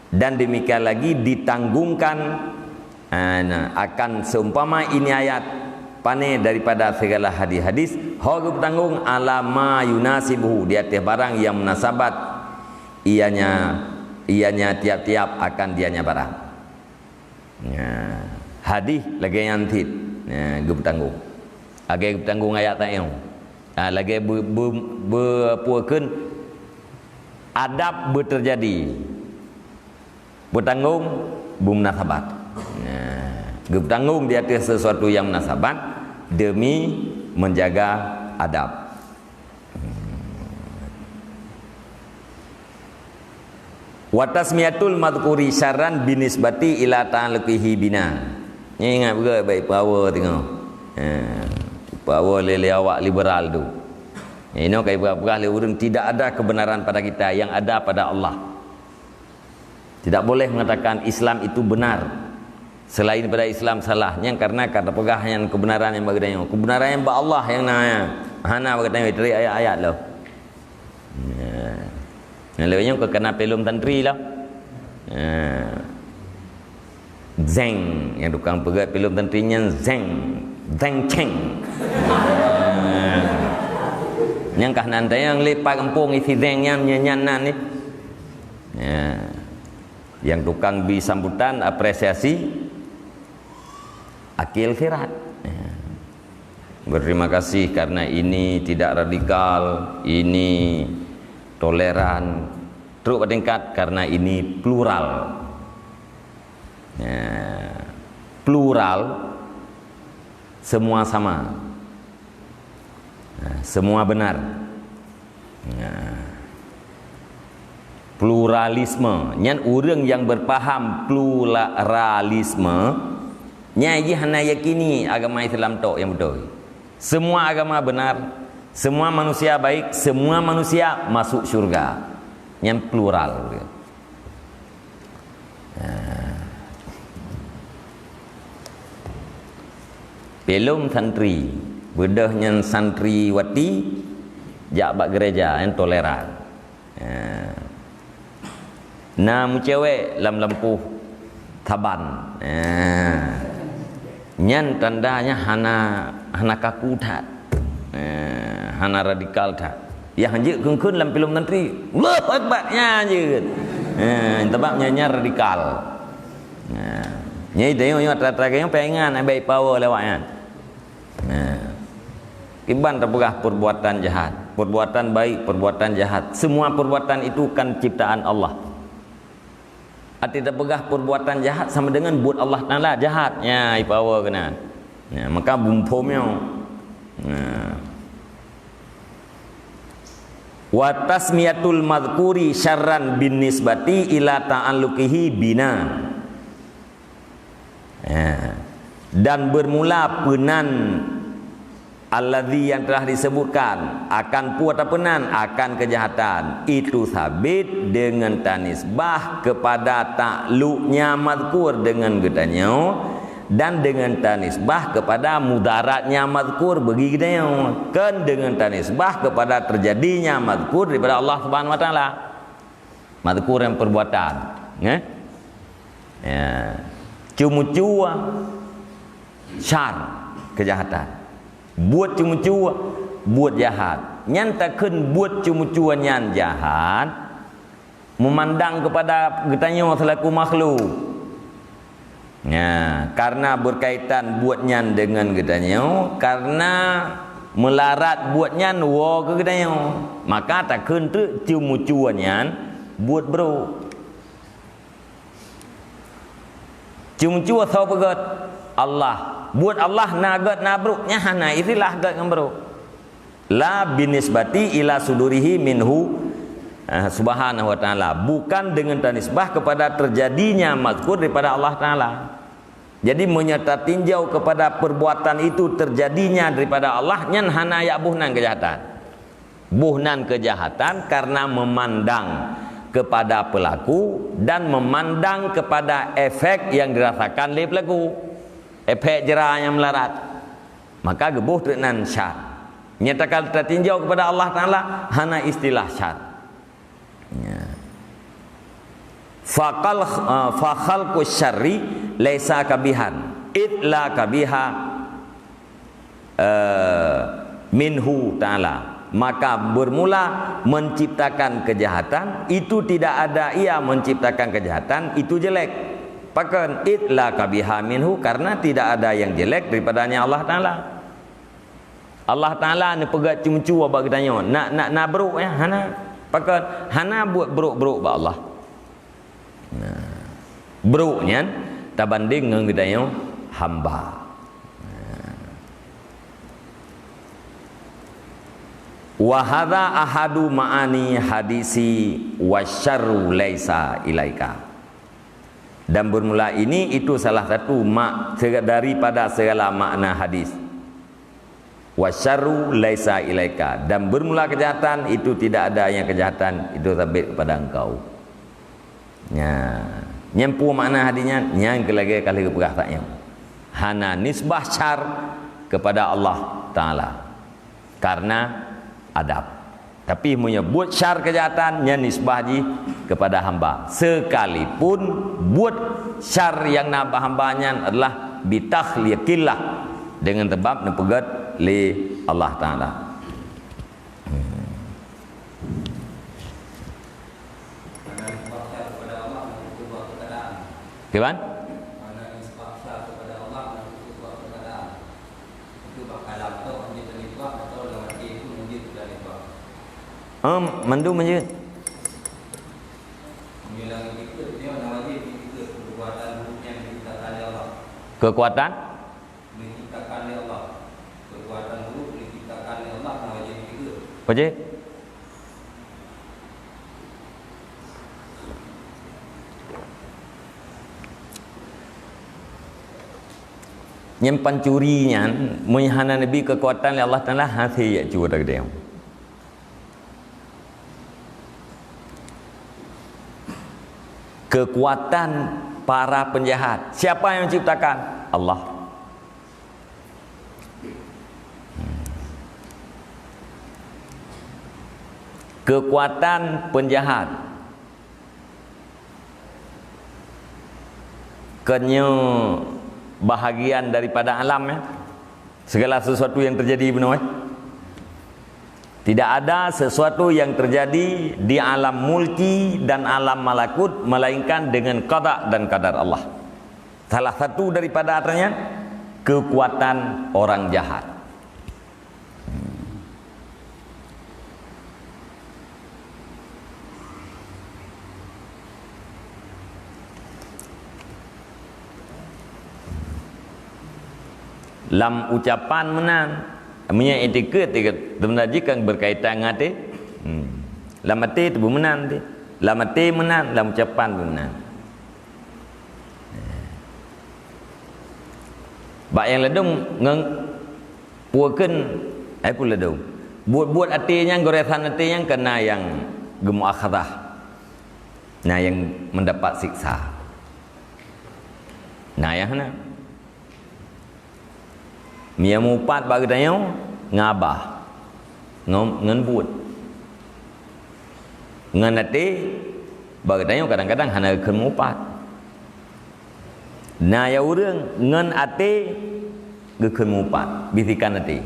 Dan demikian lagi ditanggungkan, ah, nah, akan seumpama ini ayat, pane daripada segala hadis-hadis, ho geupeutanggong ala ma yunasibuhu, di ateueh barang yang munasabat ianya, ianya tiap-tiap akan dianya barang. Nah, hadis lagèe nyan cit, nah, geupeutanggong. Lagèe geupeutanggong ayat tadi nyoe. Ah, lagèe be-, be-, be-, peue kheun adab beuteujadi. Beutanggong, beumunasabat. Nah, geupeutanggong di ateueh sesuatu nyang munasabat demi menjaga adab. Wa tasmiyatul madhkuri syarran binisbati ila ta'alluqihi bina. Nyoe ingat beugöt bak ipoh awai teungoh. Ha, ipoh awai lé-lé awak liberal tu. Inoe ka ipeugah-peugah lé ureuëng, tidak ada kebenaran pada kita, yang ada pada Allah. Tidak boleh mengatakan Islam itu benar. Selain pada Islam salah, nyan karena ka tapeugah nyan kebenaran nyang bak geutanyoe. Kebenaran nyang bak Allah nyang na, hana bak geutanyoe, dari ayat-ayat loh. Ya. Nyang lewat nyoe keu kana pelom santri lah. Ya. Zeng, nyang tukang peugöt pelom santri nyan zeng, zeng ceng. Ya. Nyang kah nan tayang lepak gampông isi zeng nyan, nyan, nyan nan ni. Ya. Yang tukang bri sambutan apresiasi akil khirat. Ya. Berterima kasih karena ini tidak radikal, ini toleran. Trok bak tingkat karena ini plural. Ya. Plural, semua sama. Nah, semua benar. Nah. Pluralisme. Nyan ureuëng nyang beupaham pluralisme, nyan jih hana yakini agama Islam tok nyang beutôi. Semua agama benar, semua manusia baik, semua manusia masuk syurga. Nyan plural. Ha. Pelom santri, beudôh nyan santriwati jak bak gereja, nyan toleran. Ha. Na meucewek lam lampôh saban. Ha. Nyan tandanya hana, hana kaku that. Eh, hana radikal that. Nyang jeuet kheun-kheun lam pelom santri. Allahu Akbar. Nyan jeuet. Eh, sabab nyan, nyan radikal. Nah, nyan tanyoe nyoe atra-atra nyoe peuingat, eh, baik power lewat nyan. Nah. Kiban tapeugah perbuatan jahat. Perbuatan baik, perbuatan jahat. Semua perbuatan itu kan ciptaan Allah. Arti tapeugah perbuatan jahat sama dengan buet Allah Taala jahat. Nya, ipoh awai keunan. Nya, maka bumphom nyoe. Nah. Wa tasmiyatul madhkuri syarran bin nisbati ila ta'alluqihi bina. Ya. Dan bermula peunan alladzi yang telah disebutkan akan peue tapeunan akan kejahatan, itu sabit dengan tanisbah kepada takluknya madhkur dengan geutanyoe, Dan dengan tanisbah kepada mudaratnya mazkur bagi geutanyoe, kon dengan tanisbah kepada terjadinya mazkur daripada Allah Subhanahu Wa Taala. Mazkur yang perbuatan, eh? Ya. Ceumeucue, syar, kejahatan. Buet ceumeucue, buet jahat. Nyan takheun buet ceumeucue nyan jahat, meumandang kepada geutanyoe selaku makhluk. Nah, karena berkaitan buet nyan dengan geutanyoe, karena meularat buet nyan woe keu geutanyoe, maka takheun teuk ceumeucue nyan buet brok. Ceumeucue soe peugét? Allah. Buet Allah na gét na brok, nyan hana istilah gét ngon brok. La binisbati ila sudurihi minhu, eh, subhanahu wa ta'ala. Bukan dengan tanisbah kepada terjadinya mazkur daripada Allah Ta'ala. Jadi, meunyoe tatinjau kepada perbuatan itu terjadinya daripada Allah, nyan hana jak boh nan kejahatan. Boh nan kejahatan karena memandang kepada pelaku dan memandang kepada efek yang dirasakan lé pelaku. Efek jera nyang meularat. Maka geuboh treuk nan syar. Nyata ka tatinjau kepada Allah Ta'ala, hana istilah syar. Ya. Fakal, eh, fakhalqu syarri laisa kabihan, id la kabiha, eh, minhu ta'ala. Maka bermula menciptakan kejahatan, itu tidak ada ia menciptakan kejahatan, itu jelek. Pakon? Id la kabiha minhu, karena tidak ada yang jelek daripadanya Allah Ta'ala. Allah Ta'ala neupeugét ceumeucue bak geutanyoe. Na, na, na brok, ya? Hana. Pakon? Hana buet brok-brok bak Allah. Nah, brok nyan tabandeng ngon geutanyoe hamba. Nah. Wa hadza ahadu ma'ani hadisi wasyarru laisa ilaika. Dan bermula ini, itu salah satu mak-, daripada segala makna hadis. Wasyarru laisa ilaika, dan bermula kejahatan itu tidak ada yang kejahatan itu sabit kepada engkau. Nya, nyang peue makna hadis nyan? Nyang keu lagée ka lheueh geupeugah tanyoe. Hana nisbah syar kepada Allah Ta'ala. Karena adab. Tapi meunyoe buet syar kejahatan, nyan nisbah jih kepada hamba. Sekalipun buet syar nyang na bak hamba nyan adalah bitakhliqillah, dengan sebab neupeugét lé Allah Ta'ala. Hmm. Kiban? Em, mandum jeuet. Kekuatan? Wajéb. Nyang pancuri nyan, meunyo hana neubi kekuatan lé Allah Taala, hase jak cue teudeung. Kekuatan para penjahat, siapa yang menciptakan? Allah. Kekuatan penjahat, kon nyoe bahagian daripada alam, ya. Segala sesuatu yang terjadi, bunoe. Tidak ada sesuatu yang terjadi di alam mulki dan alam malakut melainkan dengan qada dan qadar Allah. Salah satu daripada atra nyan, kekuatan orang jahat. Lam ucapan meunan, meunyoe itikeuet, itikeuet, sebenarnya kan berkaitan ngon até. Hmm. Lam até tu meunan teuh. Lam até meunan, lam ucapan pun meunan. Bak nyang ladôm ngon peue kheun, ai peue ladôm. Buet-buet até nyan, goresan até nyan keu na nyang geumuakhazah. Na nyang mendapat siksa. Na nyang hana. Meunyoe meuupat bak geutanyoe ngon babah, ngon, ngon buet. Ngon até, bak geutanyoe kadang-kadang hana geukheun meuupat. Na nyang ureuëng ngon até geukheun meuupat, bisikan até.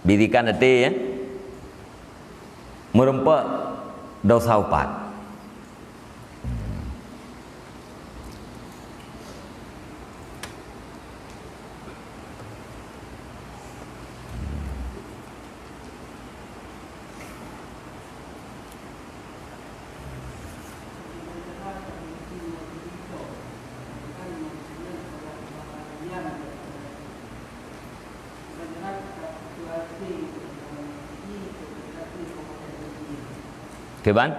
Bisikan até, ya. Meureumpok desya upat. Kiban?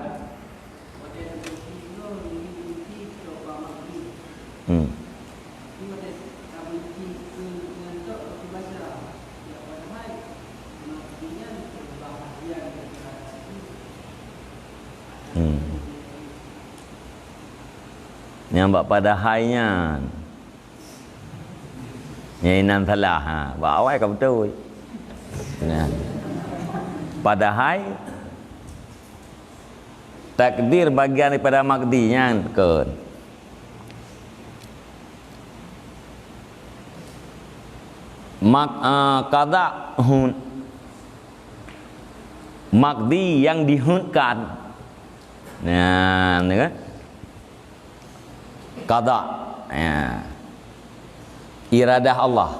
Hmm. Hmm. Nyang bak padahai nyan. Nyang inan salah, ha. Bak awai ka beutôi. Nah. Padahai takdir bagian daripada makdi nyan kon. Mak-, ah, qada hun. Makdi yang dihunkan. Nah, ni kan? Qada. Ya. Iradah Allah.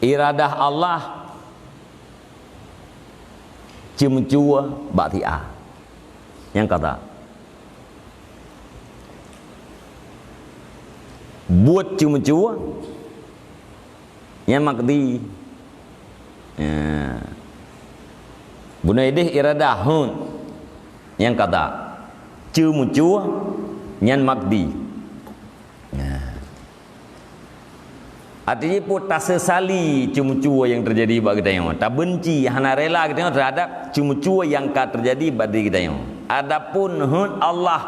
Iradah Allah ceumeucue bak si A. Nyang qada. Buet ceumeucue, nyan makdi. Ya. Bunoe ideh iradah, hun. Nyan qada. Ceumeucue, nyan makdi. Ya. Artinya pun tasesali ceumeucue nyang teujadi bak geutanyoe. Tabenci, hana rela geutanyoe terhadap ceumeucue nyang ka teujadi bak diri geutanyoe. Adapun heuet Allah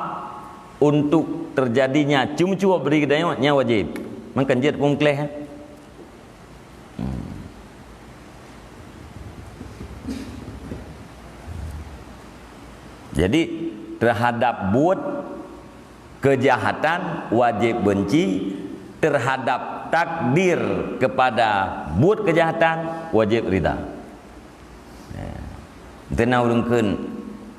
untuk teujadinya ceumeucue bak diri geutanyoe, nyan wajéb. Mangkén jeuet peumeukleh, eh? Hmm. Jadi, terhadap buet keujahatan wajéb beunci, terhadap takdir kepada buet keujahatan wajéb rida. Ya. Teungoh ureuëng kheun,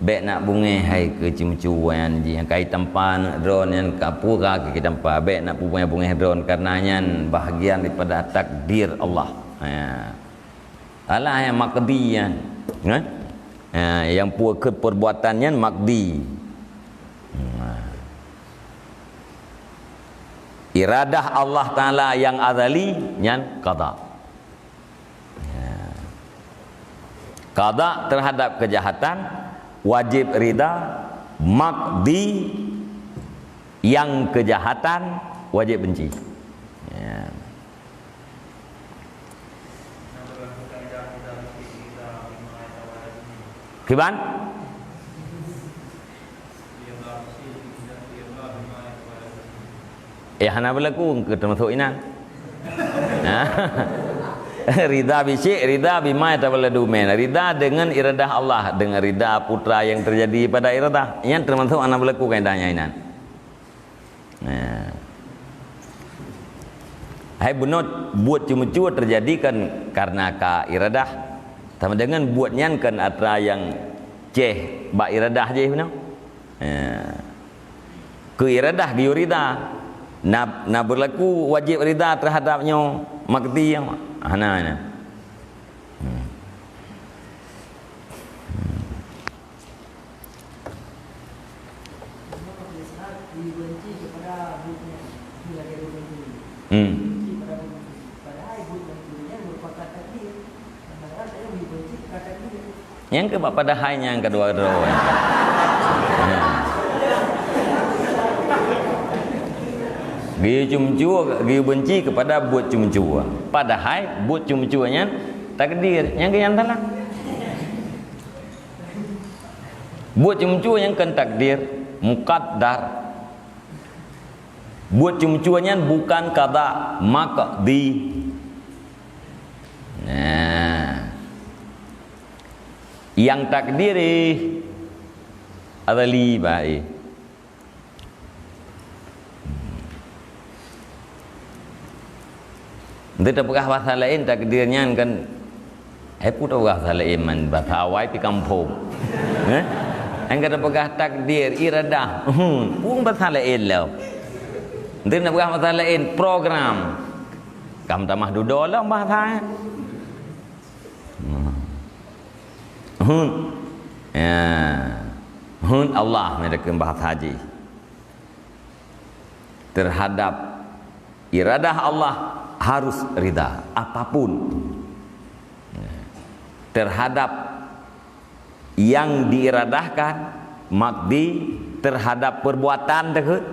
bék nak beungéh hai keu ceumeucue nyan jih, nyang ka itampa aneuk droe nyan ka peue ka keu itampa, bék nak peue beungéh-beungéh droe, karena nyan bahagian daripada takdir Allah. Ya. Allah nyang makdi nyan. Kan? Ha, nyang peue kheun perbuatan nyan makdi. Ha. Iradah Allah Taala nyang azali nyan qada. Ya. Qada terhadap keujahatan wajéb rida, makdi nyang keujahatan wajéb beunci. Ya. Kiban? Eh, hana berlaku, ke termasuk inan. Nah. Rida bisyik, rida bima yatawalladu min. Rida dengan iradah Allah, dengan rida putra yang terjadi pada iradah. Yang termasuk hana berlaku kaidahnya inan. Nah. Hai bunoe buet ceumeucue teujadi kan karena ka iradah. Sama dengan buet nyan kan atra nyang ceh bak iradah jih bunoe. Ya. Keu iradah geuyue rida. Na, na berlaku wajéb rida terhadap nyoe makdi nyan. Hana, hana. Hmm. Hmm. Nyang keu bak padahai nyang keudua droe. Geuyue ceumeucue, geuyue beunci kepada buet ceumeucue. Padahai buet ceumeucue nyan takdir. Nyang keu nyang salah. Buet ceumeucue nyang kon takdir, muqaddar. Buet ceumeucue nyan bukan qada, maqdi. Nah. Nyang takdir eh, azali bah eh. Untuk tapeugah bahasa laén, takdir nyan kan, eh, peue tapeugah bahasa laén man, bahasa awai pih kampung. Eh? Nyang ka tapeugah takdir, iradah. Hmm, peue bahasa laén lom. Untuk tapeugah bahasa laén, program. Kam tamah dudoe lom bahasa. Hmm. Hun. Ya. Hun Allah, mereka bahasa haji. Terhadap iradah Allah harus rida, apapun. Terhadap yang diiradahkan, maqdi, terhadap perbuatan tersebut,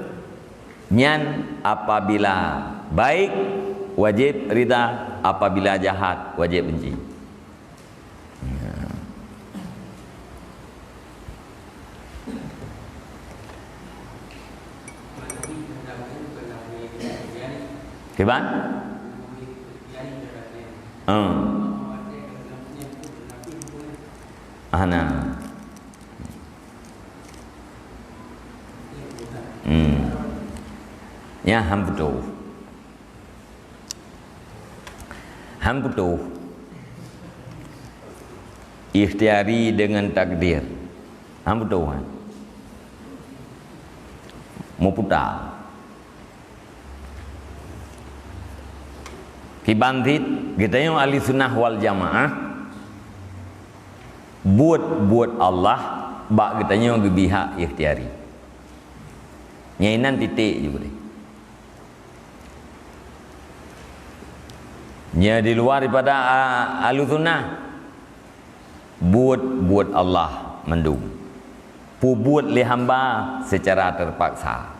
nyan apabila baik, wajib rida, apabila jahat, wajib benci. Kiban? Hmm. Hana. Hmm. Ya, han beutôi. Han beutôi. Ikhtiari dengan takdir. Han beutôi, han. Meuputa. Kiban cit, geutanyoe ahli sunnah wal jamaah, buet-buet Allah bak geutanyoe geubri hak ikhtiari. Nyan inan titik jih boleh. Nya di luar daripada, a, ahlu sunnah, buet-buet Allah mandum. Peubuet lé hamba secara terpaksa.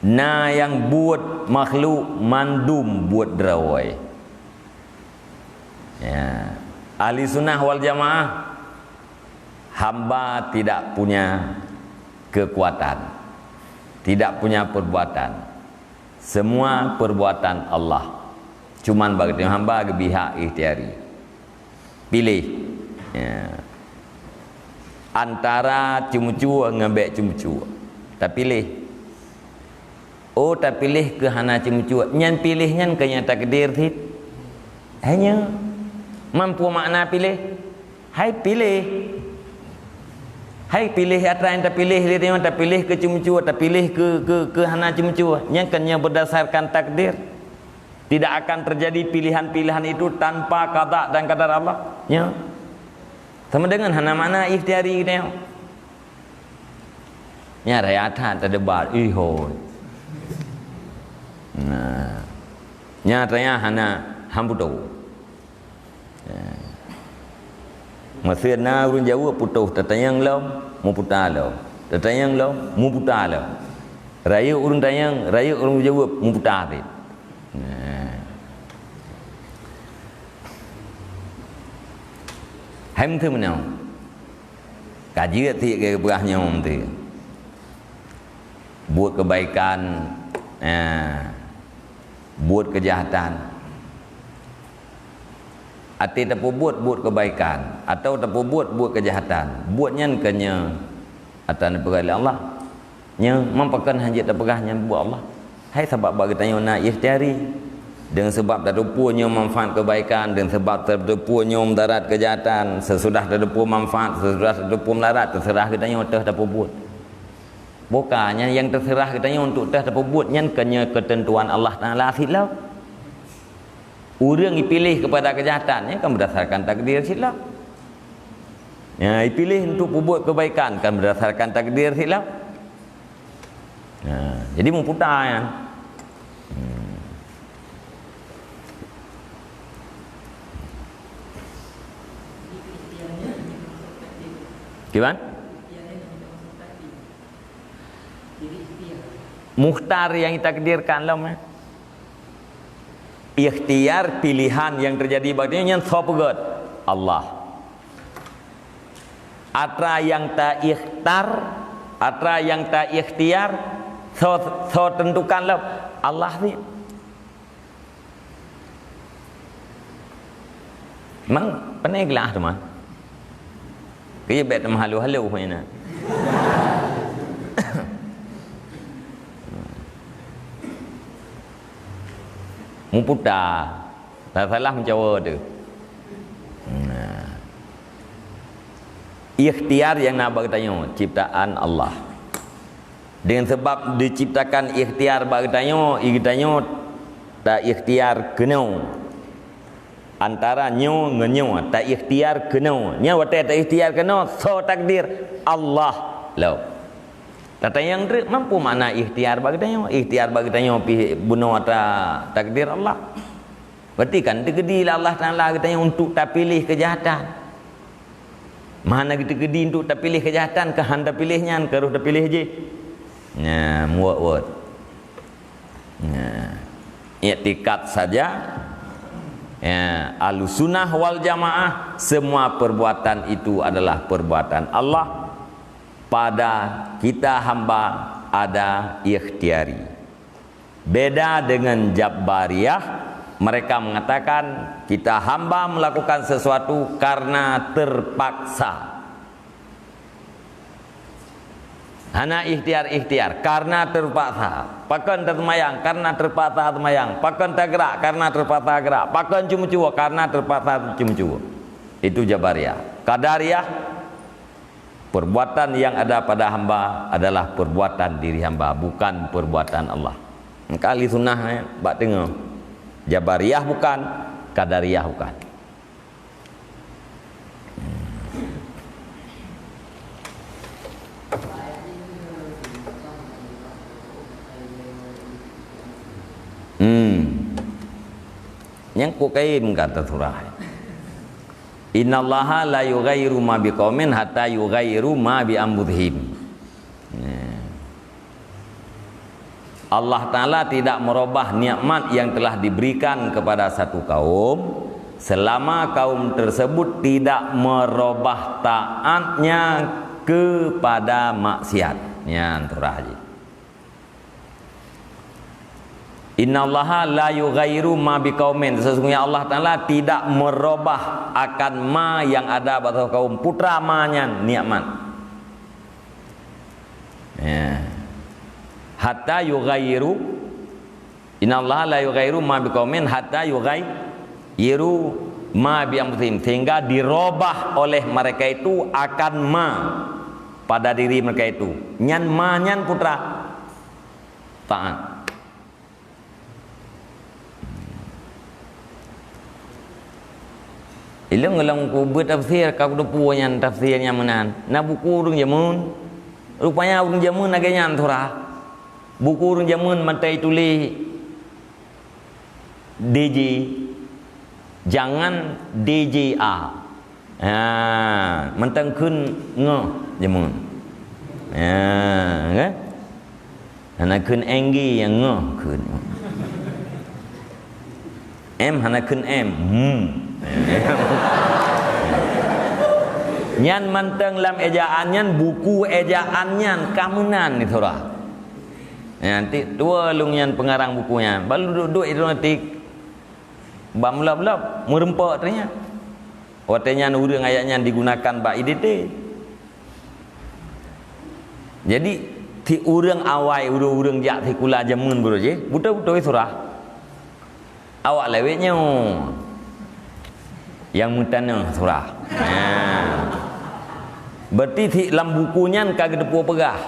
Na nyang buet makhluk mandum buet droe. Ya. Ahli sunnah wal jamaah, hamba tidak punya kekuatan, tidak punya perbuatan. Semua perbuatan Allah. Cuman bak geutanyoe hamba geubri hak ikhtiari. Piléh. Ya. Antara ceumeucue ngon bék ceumeucue. Tapiléh. Oh, tapiléh keu hana ceumeucue. Nyan piléh nyan keu nyang takdir cit. Hanya mampu makna piléh. Hai piléh. Hai piléh atra nyang tapiléh lé nyoe, tapiléh keu ceumeucue, tapiléh keu, keu, keu hana ceumeucue. Nyan kan nyan berdasarkan takdir. Tidak akan terjadi pilihan-pilihan itu tanpa qada dan qadar Allah. Nya. Sama dengan hana makna ikhtiari gitu. Nya raya that tadebat, ihoi. Nah. Nya raya hana han beutôi. Ya. Masa na ureuëng jaweueb putôh, tatanyong lom, meuputa lom. Tatanyong lom, meuputa lom. Rayeuk ureuëng tanyong, rayeuk ureuëng jaweueb, meuputa cit. Nah. Hai meuteumeunoe. Ka jeuet cit keu peugah nyoe meuteumeunoe. Buet keubaikan, eh, buet keujahatan. Até tapeubuet buet keubaikan atawa tapeubuet buet keujahatan, buet nyan keu nyoe atra neupeugah lé Allah. Nyoe, meupakon hana jeuet tapeugah nyan buet Allah. Hai sabab bak geutanyoe na ikhtiari. Deungon sabab tateupeue nyoe manfaat keubaikan, deungon sabab tateupeue nyoe mudarat keujahatan, sesudah tateupeue manfaat, sesudah tateupeue mudarat, teuseurah geutanyoe teuh tapeubuet. Bukan, nyan nyang teuseurah geutanyoe untuk teuh tapeubuet nyan keu nyoe keuteuntuan Allah Taala cit lom. Ureuëng ipiléh keupada keujahatan nyan kan berdasarkan takdir cit lom. Ya, ipiléh untuk peubuet keubaikan kan berdasarkan takdir cit lom. Ya, jadi meuputa nyan. Hmm. Kiban? Mukhtar nyang ditakdirkan lom, eh. Ikhtiar, pilihan nyang teujadi bak geutanyoe nyan soe peugét? Allah. Atra nyang taikhtar, atra nyang taikhtiar, Soe, soe tentukan lom? Allah cit. Mang, pane glah teuma? Keu bék teuma halo-halo meunan. Muputa. Salah-salah meucawa tu. Nah. Ikhtiar nyang na bak geutanyoe, ciptaan Allah. Deungon sabab diciptakan ikhtiar bak geutanyoe, i geutanyoe ta-ikhtiar keunoe. Antara nyoe ngon nyoe, ta-ikhtiar keunoe. Nyoe watée ta-ikhtiar keunoe, soe takdir? Allah lom. Tatanyong treuk, mampu makna ikhtiar bak geutanyoe? Ikhtiar bak geutanyoe pih bunoe atra takdir Allah. Berarti kan teukeudi lé Allah Taala geutanyoe untuk tapiléh keujahatan. Meuhana geuteukeudi untuk tapiléh keujahatan, keu han tapiléh nyan, keu roh tapiléh jih. Nah, muwot-wot. Nah, iktikad saja. Ya, Ahlussunnah wal Jamaah, semua perbuatan itu adalah perbuatan Allah. Pada kita hamba ada ikhtiari. Beda dengan Jabariyah, mereka mengatakan kita hamba melakukan sesuatu karena terpaksa. Hana ikhtiar-ikhtiar, karena terpaksa. Pakon taseumayang, karena terpaksa seumayang. Pakon tagerak, karena terpaksa gerak. Pakon ceumeucue, karena terpaksa ceumeucue. Itu Jabariyah. Qadariyah, perbuatan yang ada pada hamba adalah perbuatan diri hamba, bukan perbuatan Allah. Maka ahli sunnah, eh, bak teungoh. Jabariyah bukan, Qadariyah bukan. Hmm. Nyang ku kayém kata surah. Innallaha la yughayyiru ma biqaumin hatta yughayyiru ma bi anfusihim. Nah. Allah Taala tidak merubah nikmat yang telah diberikan kepada satu kaum selama kaum tersebut tidak merubah taatnya kepada maksiat. Nyan tu rahji. Innallaha la yughayyiru ma biqaumin. Sesungguhnya Allah Taala tidak merubah akan ma yang ada bak kaum. Putra ma nyan nikmat. Ya. Hatta yughayyiru, innallaha la yughayyiru ma biqaumin hatta yughayyiru ma bi anfusihim, sehingga dirubah oleh mereka itu akan ma pada diri mereka itu. Nyan ma nyan putra taat. Ilong-ilong ku beutafsir, ka kuteupeu nyan tafsir nyang meunan. Na buku ureuëng jameun. Rupanya ureuëng jameun lagée nyan surah. Buku ureuëng jameun mantong tuléh D J. Jangan D J A. Ha, mantong kheun ngeuh jameun. Ha, kan? Hana kheun N G nyang ngeuh kheun. M hana kheun M. Hmm. Nyan mantong lam ejaan nyan, buku ejaan nyan ka meunan di surah. Nyan ti dua lôn nyan pengarang buku nyan. Balu duek-duek itu nanti bak mulab-mulab meureumpok teuh nyan. Watée nyan ureuëng ayat nyan digunakan bak I D T. Jadi, ti ureuëng awai, ureuëng-ureuëng jak sikula jameun baroe jih, beutôi-beutôi surah. Awak lawét nyoe nyang meutanoh surah. Nah. Berarti ti lam buku nyan ka geuteupeue peugah.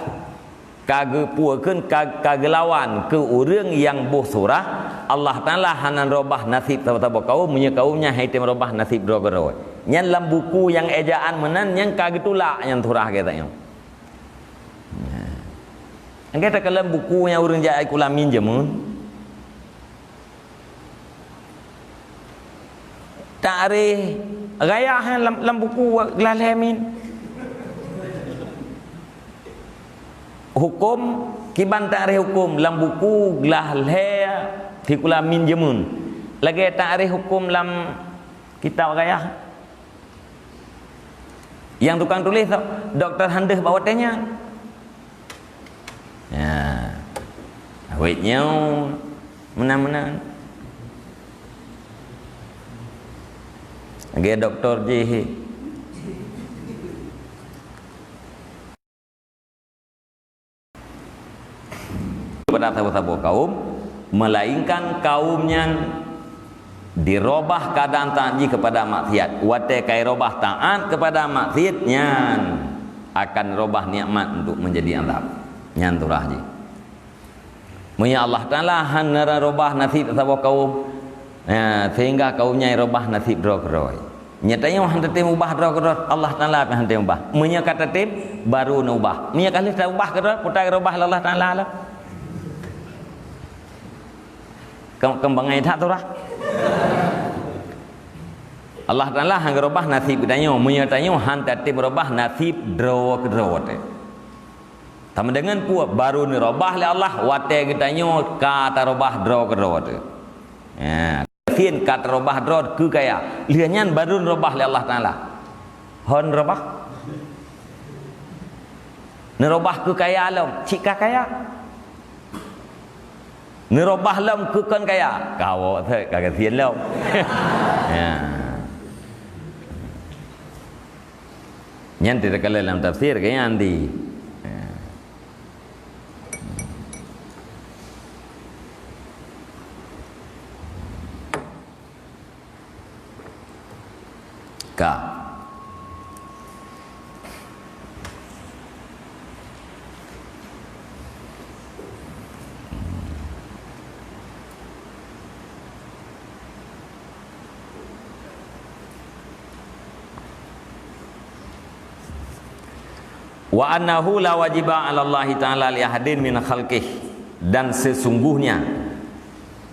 Ka geupue kheun ka, ka geulawan keu ureuëng nyang boh surah, Allah Taala hana robah naseb saboh-saboh kaum, meunyoe kaum nyan han item robah naseb droe keudroe. Nyan lam buku nyang ejaan meunan nyan ka geutulak nyan surah gata nyoe. Gata kalon buku nyang ureuëng jak sikula min jameun. Takréh raya nyan lam, lam buku glah lhée min. Huköm kiban takréh huköm lam buku glah lhée sikula min jameun. Lagée takréh huköm lam kitab raya. Nyang tukang tuléh tu, dokto han deuh bak watée nyan. Ya. Wét nyoe meunan-meunan. Lagèe doktor jih. Kepada saboh-saboh kaum, melainkan kaum nyan dirobah keuadaan taat jih kepada maksiat. Watèe ka irobah taat kepada maksiat nyan, akan robah nikmat untuk menjadi azab. Nyan surah jih. Meunyoe Allah Taala hana robah nasib saboh kaum, ya, sehingga kaum nyan robah nasib droe keudroe. Nyoe tanyoe hana teutem ubah droe keudroe, Allah Taala pih hana teutem ubah. Meunyoe ka teutem, baru neuubah. Meunyoe ka lheueh taubah keudroe, peue ta robah lé Allah Taala lom. Kem-, keumbang ai that surah. Allah Taala hana robah nasib geutanyoe, meunyoe tanyoe hana teutem robah nasib droe keudroe teuh. Sama deungon peue baru neurobah lé Allah watèe geutanyoe ka tarobah droe keudroe teuh. Ya, keu ka tarobah droe keu kaya. Lheueh nyan baru neurobah lé Allah Taala. Hon robah? Neurobah keu kaya lom, cit ka kaya. Neurobah lom keu kon kaya, kawok that ka gasien lom. Ya. Nyan teukalon lam tafsir keu nyan di. Ka. Wa annahu la wajiba 'ala Allahi ta'ala li ahadin min khalqih, dan sesungguhnya,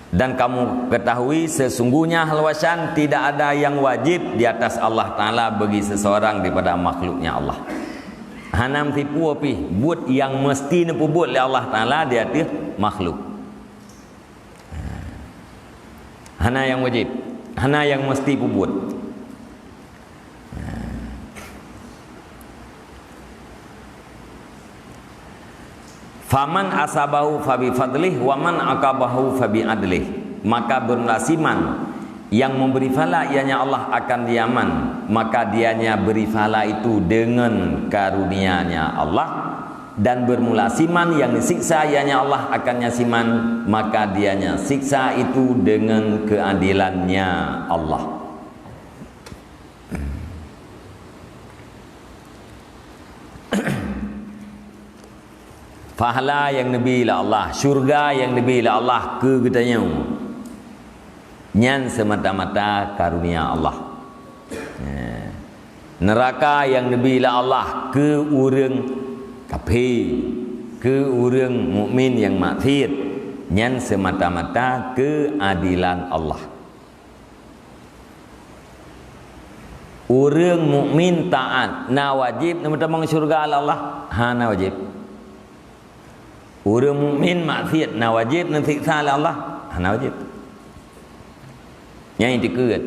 dan kamu ketahui sesungguhnya hal wasan tidak ada yang wajib di atas Allah Ta'ala bagi seseorang daripada makhluknya Allah. Hana meusipu pih buet nyang meusti neupeubuet lé Allah Ta'ala di ateueh makhluk. Hana nyang wajéb, hana nyang meusti peubuet. Faman asabahu fabi fadlih, wa man aqabahu fabi adlih. Maka bermula siman yang memberi pahala ianya Allah akan dia man, maka dianya beri pahala itu dengan karunia-Nya Allah. Dan bermula siman yang disiksa ianya Allah akannya siman, maka dianya siksa itu dengan keadilannya Allah. Pahala nyang neubi lé Allah, syurga nyang neubi lé Allah keu geutanyoe, nyan semata-mata karunia Allah. Nah, neuraka nyang neubi lé Allah keu ureuëng kafé, keu ureuëng mukmin nyang maksiet, nyan semata-mata keuadilan Allah. Ureuëng mukmin taát na wajéb neumeutamong syurga lé Allah? Hana wajéb. Ureuëng mukmin maksiet na wajéb neusiksa lé Allah? Hana wajéb. Nyan itikeuet.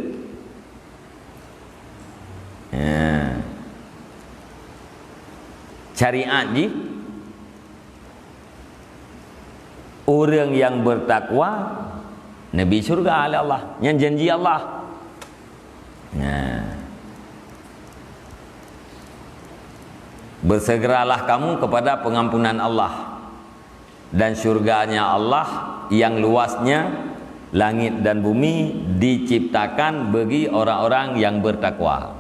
Ya. Syariat jih, ureuëng nyang bertakwa neubi syurga lé Allah. Nyan janji Allah. Nah. Bersegeralah kamu kepada pengampunan Allah dan syurganya Allah yang luasnya langit dan bumi diciptakan bagi orang-orang yang bertakwa.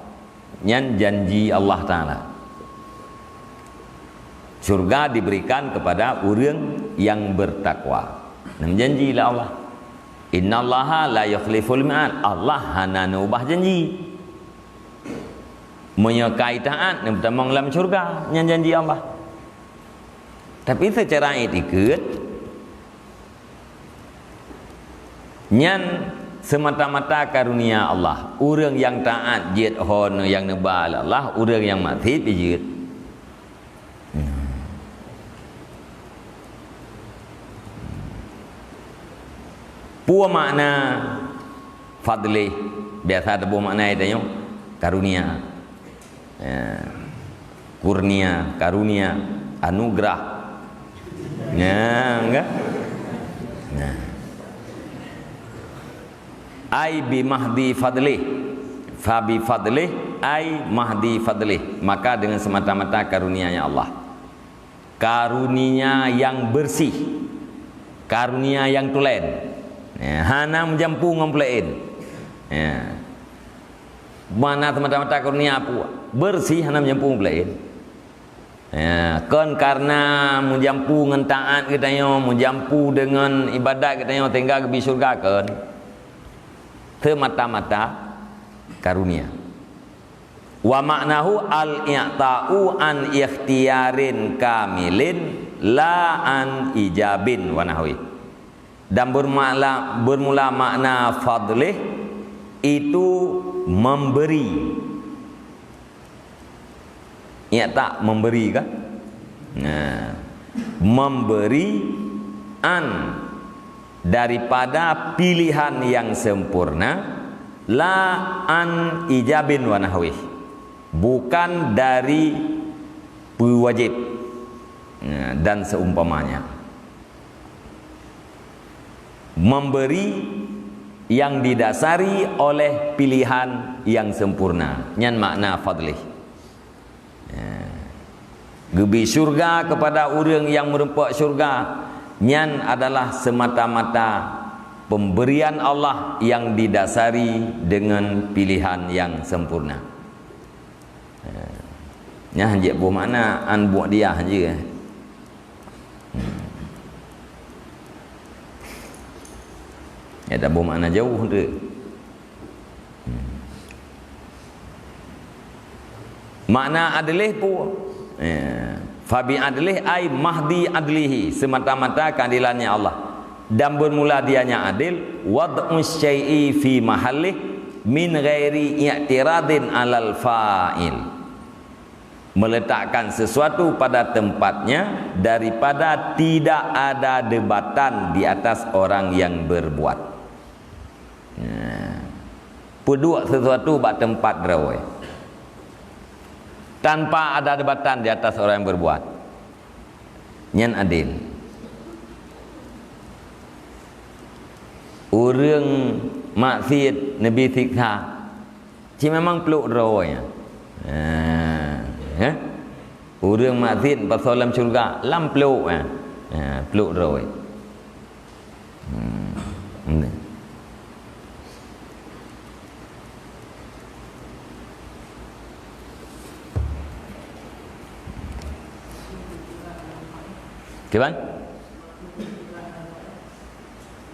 Nyan janji Allah Ta'ala. Syurga diberikan kepada ureuëng nyang bertakwa. Nyan janji lé Allah. Innallaha la yukhliful mi'ad. Allah hana neubah janji. Meunyoe ka taát, neupeutamong lam syurga, nyan janji Allah. Tapi seucara itikeuet, nyan semata-mata karunia Allah. Ureuëng nyang taát jeuet ho nyang neuba lé Allah, ureuëng nyang maksiet jeuet. Peue makna fadlih? Biasa teuboh makna tanyoe karunia. Ya. Kurnia, karunia, anugerah. Ya, enggak? Ai bi mahdi fadlih. Fa bi fadlih ai mahdi fadlih. Maka dengan semata-mata karunia-Nya Allah. Karunia yang bersih. Karunia yang tulen. Ya, hana meujampu ngon peulaén. Ya. Mana semata-mata karunia apa? Bersih, hana meujampu ngon peulaén. Ya, kon karena meujampu ngon taat geutanyoe, meujampu deungon ibadat geutanyoe sehingga geubri syurga, kon. Semata-mata karunia. Wa ma'nahu al-i'ta'u an ikhtiyarin kamilin la an ijabin wa nahwi. Dan bermula, bermula makna fadlih itu memberi. Ingat tak, memberi kan? Nah, memberi an daripada pilihan yang sempurna, la an ijabin wa nahwih, bukan dari pewajib, nah, dan seumpamanya. Memberi yang didasari oleh pilihan yang sempurna, nyan makna fadlih. Ya. Geubri syurga kepada ureuëng nyang meureumpok syurga, nyan adalah semata-mata pemberian Allah yang didasari dengan pilihan yang sempurna. Ya. Nyan hanjeuet boh makna an buet dia je. Hmm. Ya, dak boh makna jauh tu. Hmm. Makna adlih pun, ya, fabi adlih ai mahdi adlihi, semata-mata keadilannya Allah, dan bermula dianya adil, wad'u syai'i fi mahallih min ghairi i'tiradin alal fa'il, meletakkan sesuatu pada tempatnya daripada tidak ada debatan di atas orang yang berbuat. Nah, peuduek sesuatu bak teumpat droe tanpa ada debatan di atas orang yang berbuat. Nyan adil. Ureuëng maksiet neubi siksa, cit memang pluek droe nyan. Ha, eh? Ureuëng maksiet pasoe lam syurga, lam pluek, eh? Ha, pluek droe. Hmm. Kiban?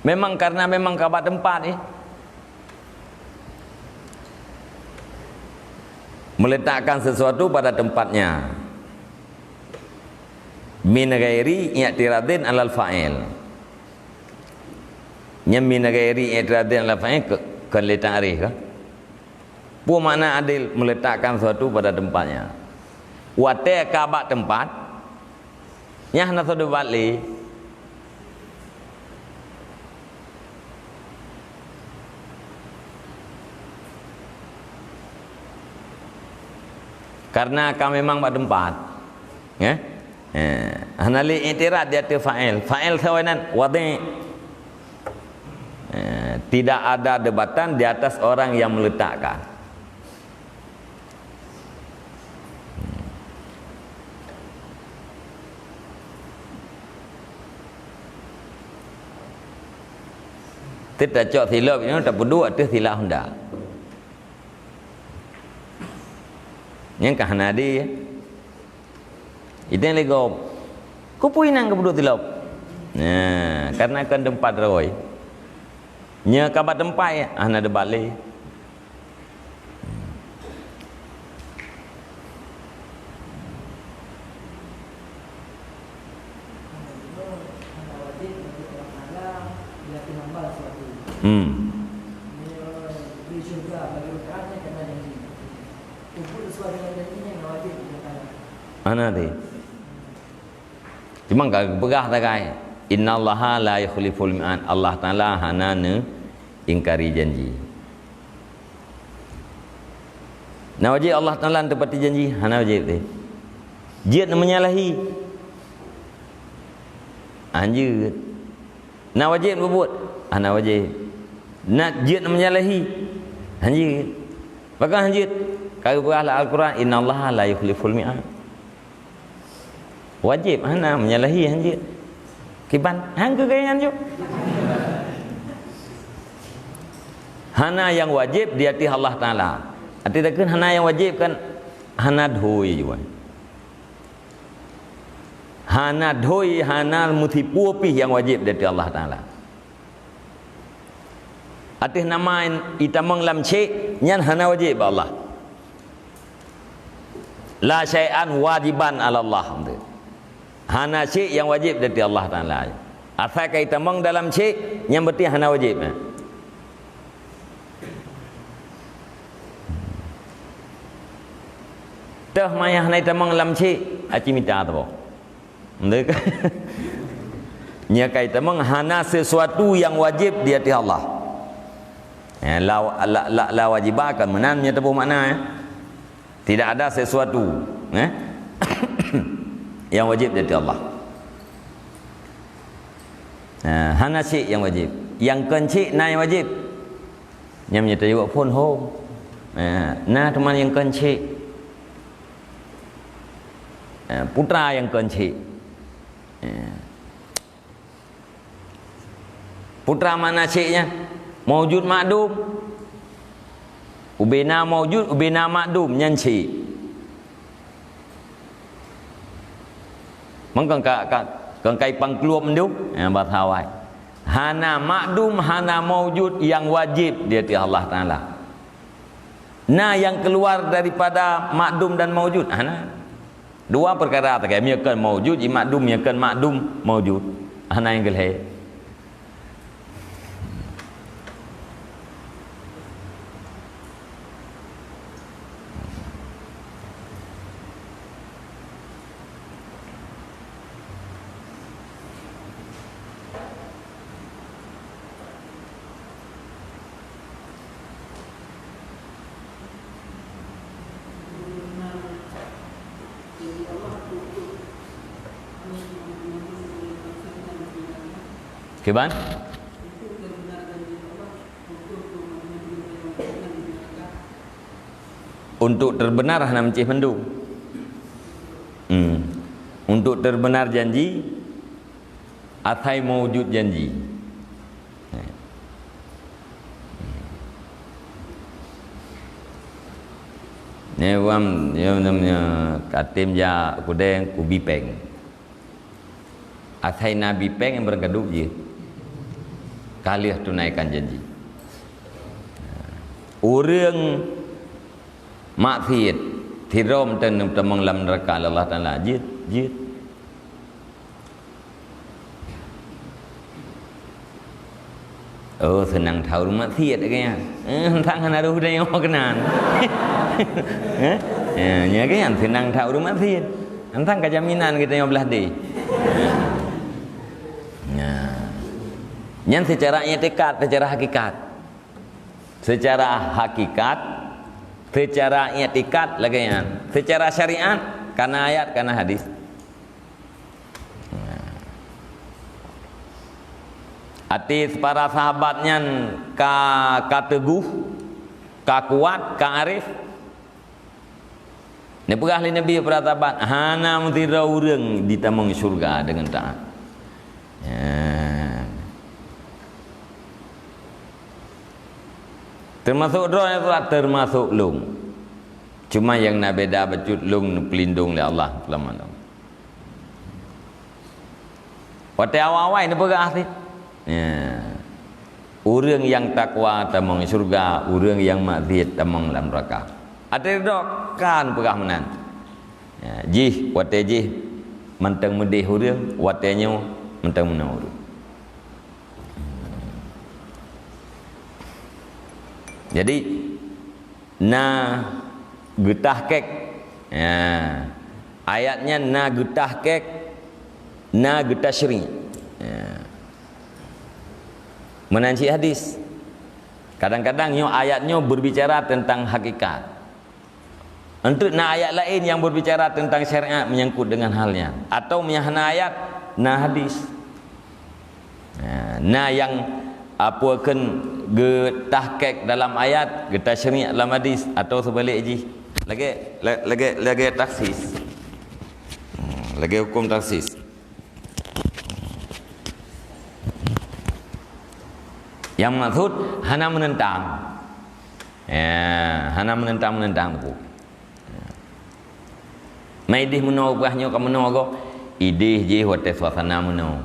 Memang karena memang ka bak teumpat, eh. Meletakkan sesuatu pada tempatnya. Min ghairi i'tiradin alal fa'il. Nyan min ghairi i'tiradin alal fa'il ke, kon lé ta'rif ka? Peue makna adil? Meletakkan sesuatu pada tempatnya. Watée ka bak teumpat, nyan hana soe debat lé. Karena ka memang bak teumpat. Ya? Eh, hana lé i'tirad di ateueh fa'il. Fa'il sawanan wadhi'. Eh, tidak ada debatan di atas orang yang meletakkan. Teuh tacok silop nyoe tapeuduek ateueh silap honda. Nyang ka hana adé. Idéh lé gob. Keupeue inong ka peuduek silop? Nah, karena kon teumpat roi. Nyoe ka bak teumpat, hana debat lé. Hmm. Hana deh. Cuma ka geupeugah sagai, "Innallaha la yukhliful mi'ad." Allah Taala hana neuingkari janji. Na wajéb Allah Taala neutepati janji? Hana wajéb deh. Jeuet neumenyalahi? Hanjeuet. Na wajéb peubuet? Hana wajéb. Na jeuet menyalahi? Hanjeuet. Pakon hanjeuet? Ka geupeugah lam Al-Quran, "Innallaha la yukhliful mi'ad." Wajéb hana, menyalahi hanjeuet. Kiban, han keu gaya nyan jok. Hana nyang wajéb di ateueh Allah Taala. Arti takheun hana nyang wajéb kan hana dhoi jua. Hana dhoi, hana meusipeue pih nyang wajéb di ateueh Allah Taala. Ateueh nama itamong lam syek, nyan hana wajéb bak Allah. La syai'an wajiban 'ala Allah. Hana syek nyang wajéb di ateueh Allah Taala. Asai ka itamong dalam syek, nyan berarti hana wajéb. Teuh manyah na itamong lam syek, aci mita teuh. Nyan ka itamong hana sesuatu nyang wajéb di ateueh Allah. Ya, la, la, la, la wajiba kan meunan nyan teuh makna, ya. Tidak ada sesuatu, eh, nyang wajéb di ateueh Allah. Nah, hana syek nyang wajéb. Nyang kon syek na nyang wajéb. Nyang meunyoe tayue phon ho. Nah, na teuma nyang kon syek. Eh, putra nyang kon syek. Eh. Putra makna syek nyan? Maujud makdum. Ubena maujud, ubena makdum, nyan syek. Meukeun ka, ka, keun kai pangklueb mandum, eh, bahasa awai. Hana makdum, hana maujud nyang wajéb di ateueh Allah Taala. Na nyang keuluar daripada makdum dan maujud? Hana. Dua peukara teuka, meunyoe kon maujud, ji makdum, meunyoe kon makdum, maujud. Hana nyang keu lhèe. Kiban? Untuk terbenar hana meucéh mandum. Hmm. Untuk terbenar janji, asai maujud janji. Nyoe wam, nyoe, nyoe, nyoe, katem jak kudeng, kubi péng. Asai na bi péng nyang barangkaduek jih. Ka lheueh tunaikan janji. Ureuëng maksiet, sidroe mantong neutamong lam neuraka lé Allah Taala. Jeuet, jeuet. Oh, seunang that ureuëng maksiet lagée nyan. Eh, sang hana roh tanyoe keunan. Eh? Ya, nyan lagée nyan seunang that ureuëng maksiet. Sang ka jaminan geutanyoe blah deh. Nah. Nyan secara i'tikad, secara hakikat. Secara hakikat, secara i'tikad lagée nyan. Secara syariat, kana ayat, kana hadis. Até para sahabat nyan ka, ka teuguh, ka kuat, ka arif. Neupeugah lé Nabi para sahabat, hana meusidroe ureuëng jitamong syeuruga deungon taát. Ya. Teumasok droe nyang teumasok lôn. Cuma nyang na beda bacut lôn neupeulindong lé Allah seulama-lama. Watée awai-awai neupeugah cit. Ya. Ureuëng nyang takwa tamong syeuruga, ureuëng nyang maksiet tamong lam neuraka. Até droe kan peugah meunan. Ya, jih, watée jih mantong meudeh ureuëng, watée nyoe mantong meunoe ureuëng. Jadi, na geutahkek. Ya. Ayat nyan na geutahkek, na geutasyri'. Ya. Meunan cit hadis. Kadang-kadang nyoe ayat nyoe berbicara tentang hakikat. Enteuk na ayat laén nyang berbicara tentang syariat menyangkut dengan hal nyan. Atau meunyo hana ayat, na hadis. Ha, na nyang apa kheun geutahqiq dalam ayat, geutasyri' lam hadis, atau seubalik jih. Lagée, la-, lagée, lagée takhsis. Hmm, lagée huköm takhsis. Nyang maksud hana meunentang. Ya, hana meunentang-meunentang tu. Meuidéh meunoe ubah nyoe ka meunoe goe, idéh jih watée suasana meunoe.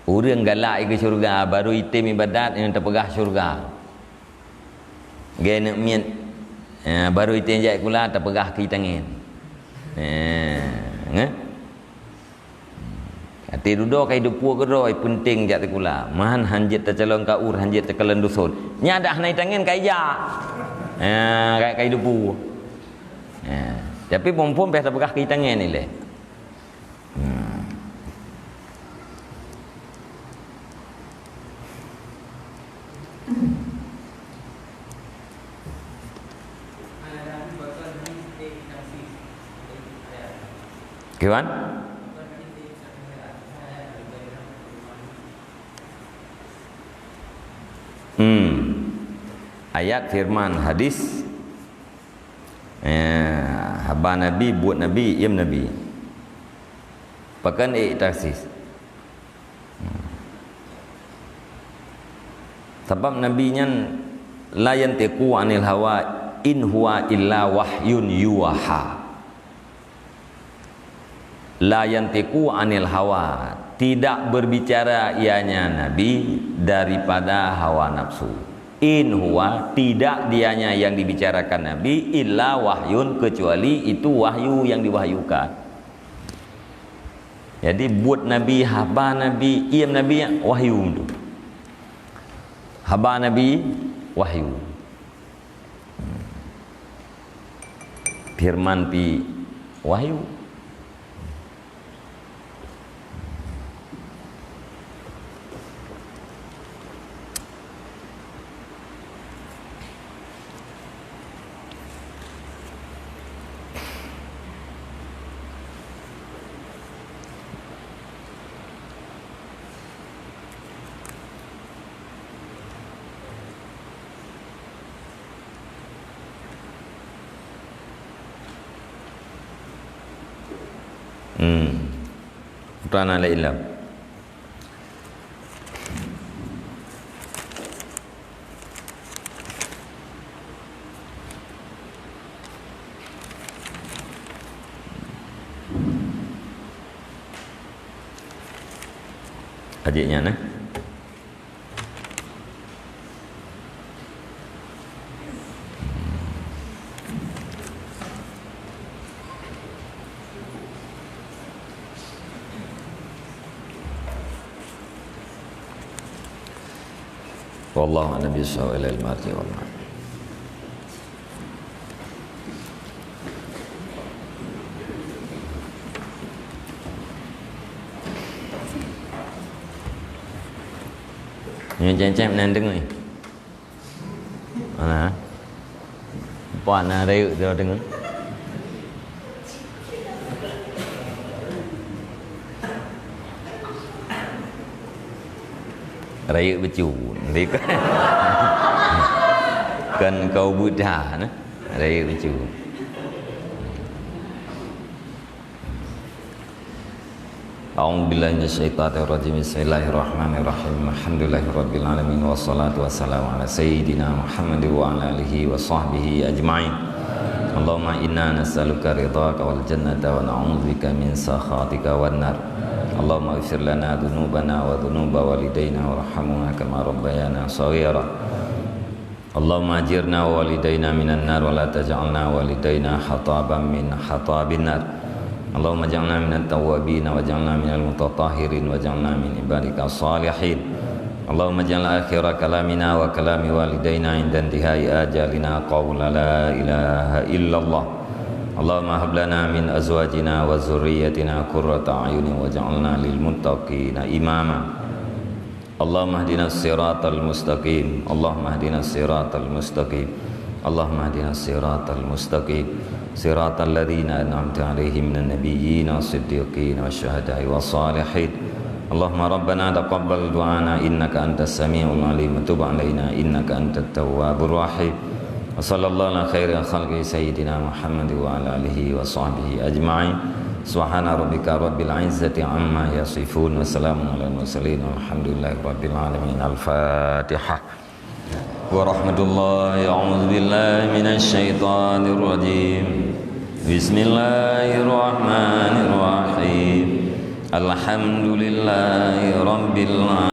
Ureuëng galak i keu syeuruga, barô item ibadat nyang tapeugah syeuruga. Geuneuk miet, eh, barô item jak sikula tapeugah keu itangen. Eh, ngeh? Até dudoe ka iduek pue keudroe, peunteng jak sikula. Meuhan hanjeuet tacalon ka ur, hanjeuet tacalon duson. Nyan dak hana itangen ka ijak. Ha, ka, ka iduek pue. Ha, tapi phon-phon pih tapeugah keu itangen ilée. Hmm. Kiban? Hmm. Ayat firman hadis, eh, haba Nabi, buet Nabi, iem Nabi. Pakon ék takhsis? Sabab Nabi nyan la yantiqu anil hawa in huwa illa wahyun yuha. La yantiqu anil hawa, tidak berbicara ianya Nabi daripada hawa nafsu. In huwa, tidak dianya yang dibicarakan Nabi, illa wahyun, kecuali itu wahyu yang diwahyukan. Jadi, buet Nabi, haba Nabi, iem Nabi, wahyu tu. Haba Nabi, wahyu. Firman pih wahyu. Hmm. Putra na lé ilam. Adik nyan, eh? Wallahu a'lam bishawab, ilal marji wal ma'ad. Nyoe céng-céng meunan deungoe. Mana? Puan na rayeuk tu deungoe. Rayeuk beucu. Kan kau buta, nah. Rayeuk beucu. A'udzubillahi minasyaitonirrajim. Bismillahirrahmanirrahim. Alhamdulillahirabbil alamin, wassalatu wassalamu ala sayyidina Muhammad wa ala alihi wa sahbihi ajmain. Allahumma inna nas'aluka ridhaka wal jannata wa na'udzubika min sakhatika wan nar. Allahumma ighfir lana dzunubana wa dzunuba walidaina warhamhuma kama rabbayana shaghira. Allahumma ajirna wa walidaina minan nar wa la taj'alna walidaina hataban min hatabin nar. Allahumma ij'alna minat tawwabin waj'alna minal mutatahhirin waj'alna min ibadika shalihin. Allahumma ij'al akhira kalamina wa kalami walidaina inda intihai ajalina qaula la ilaha illallah. Allahumma hab lana min azwajina wa dzurriyyatina qurrata a'yunin waj'alna lil muttaqina imama. Allahumma ihdinas siratal mustaqim. Allahumma ihdinas siratal mustaqim. Allahumma ihdinas siratal mustaqim. Siratal ladzina an'amta 'alaihim minan nabiyyin was siddiqin was syuhada'i was shalihin. Allahumma rabbana taqabbal du'ana innaka antas samiul alim wa tub alaina innaka antat tawwabur rahim. Wa sallallahu ala khairi khalqi sayyidina Muhammad wa ala alihi wa sahbihi ajma'in. Subhana rabbika rabbil izzati amma yasifun. Wa salamun alal mursalin. Walhamdulillahi rabbil alamin. Al-Fatihah. Warahmatullahi, a'udzubillahi minasyaitonirrajim. Bismillahirrahmanirrahim. Alhamdulillahi rabbil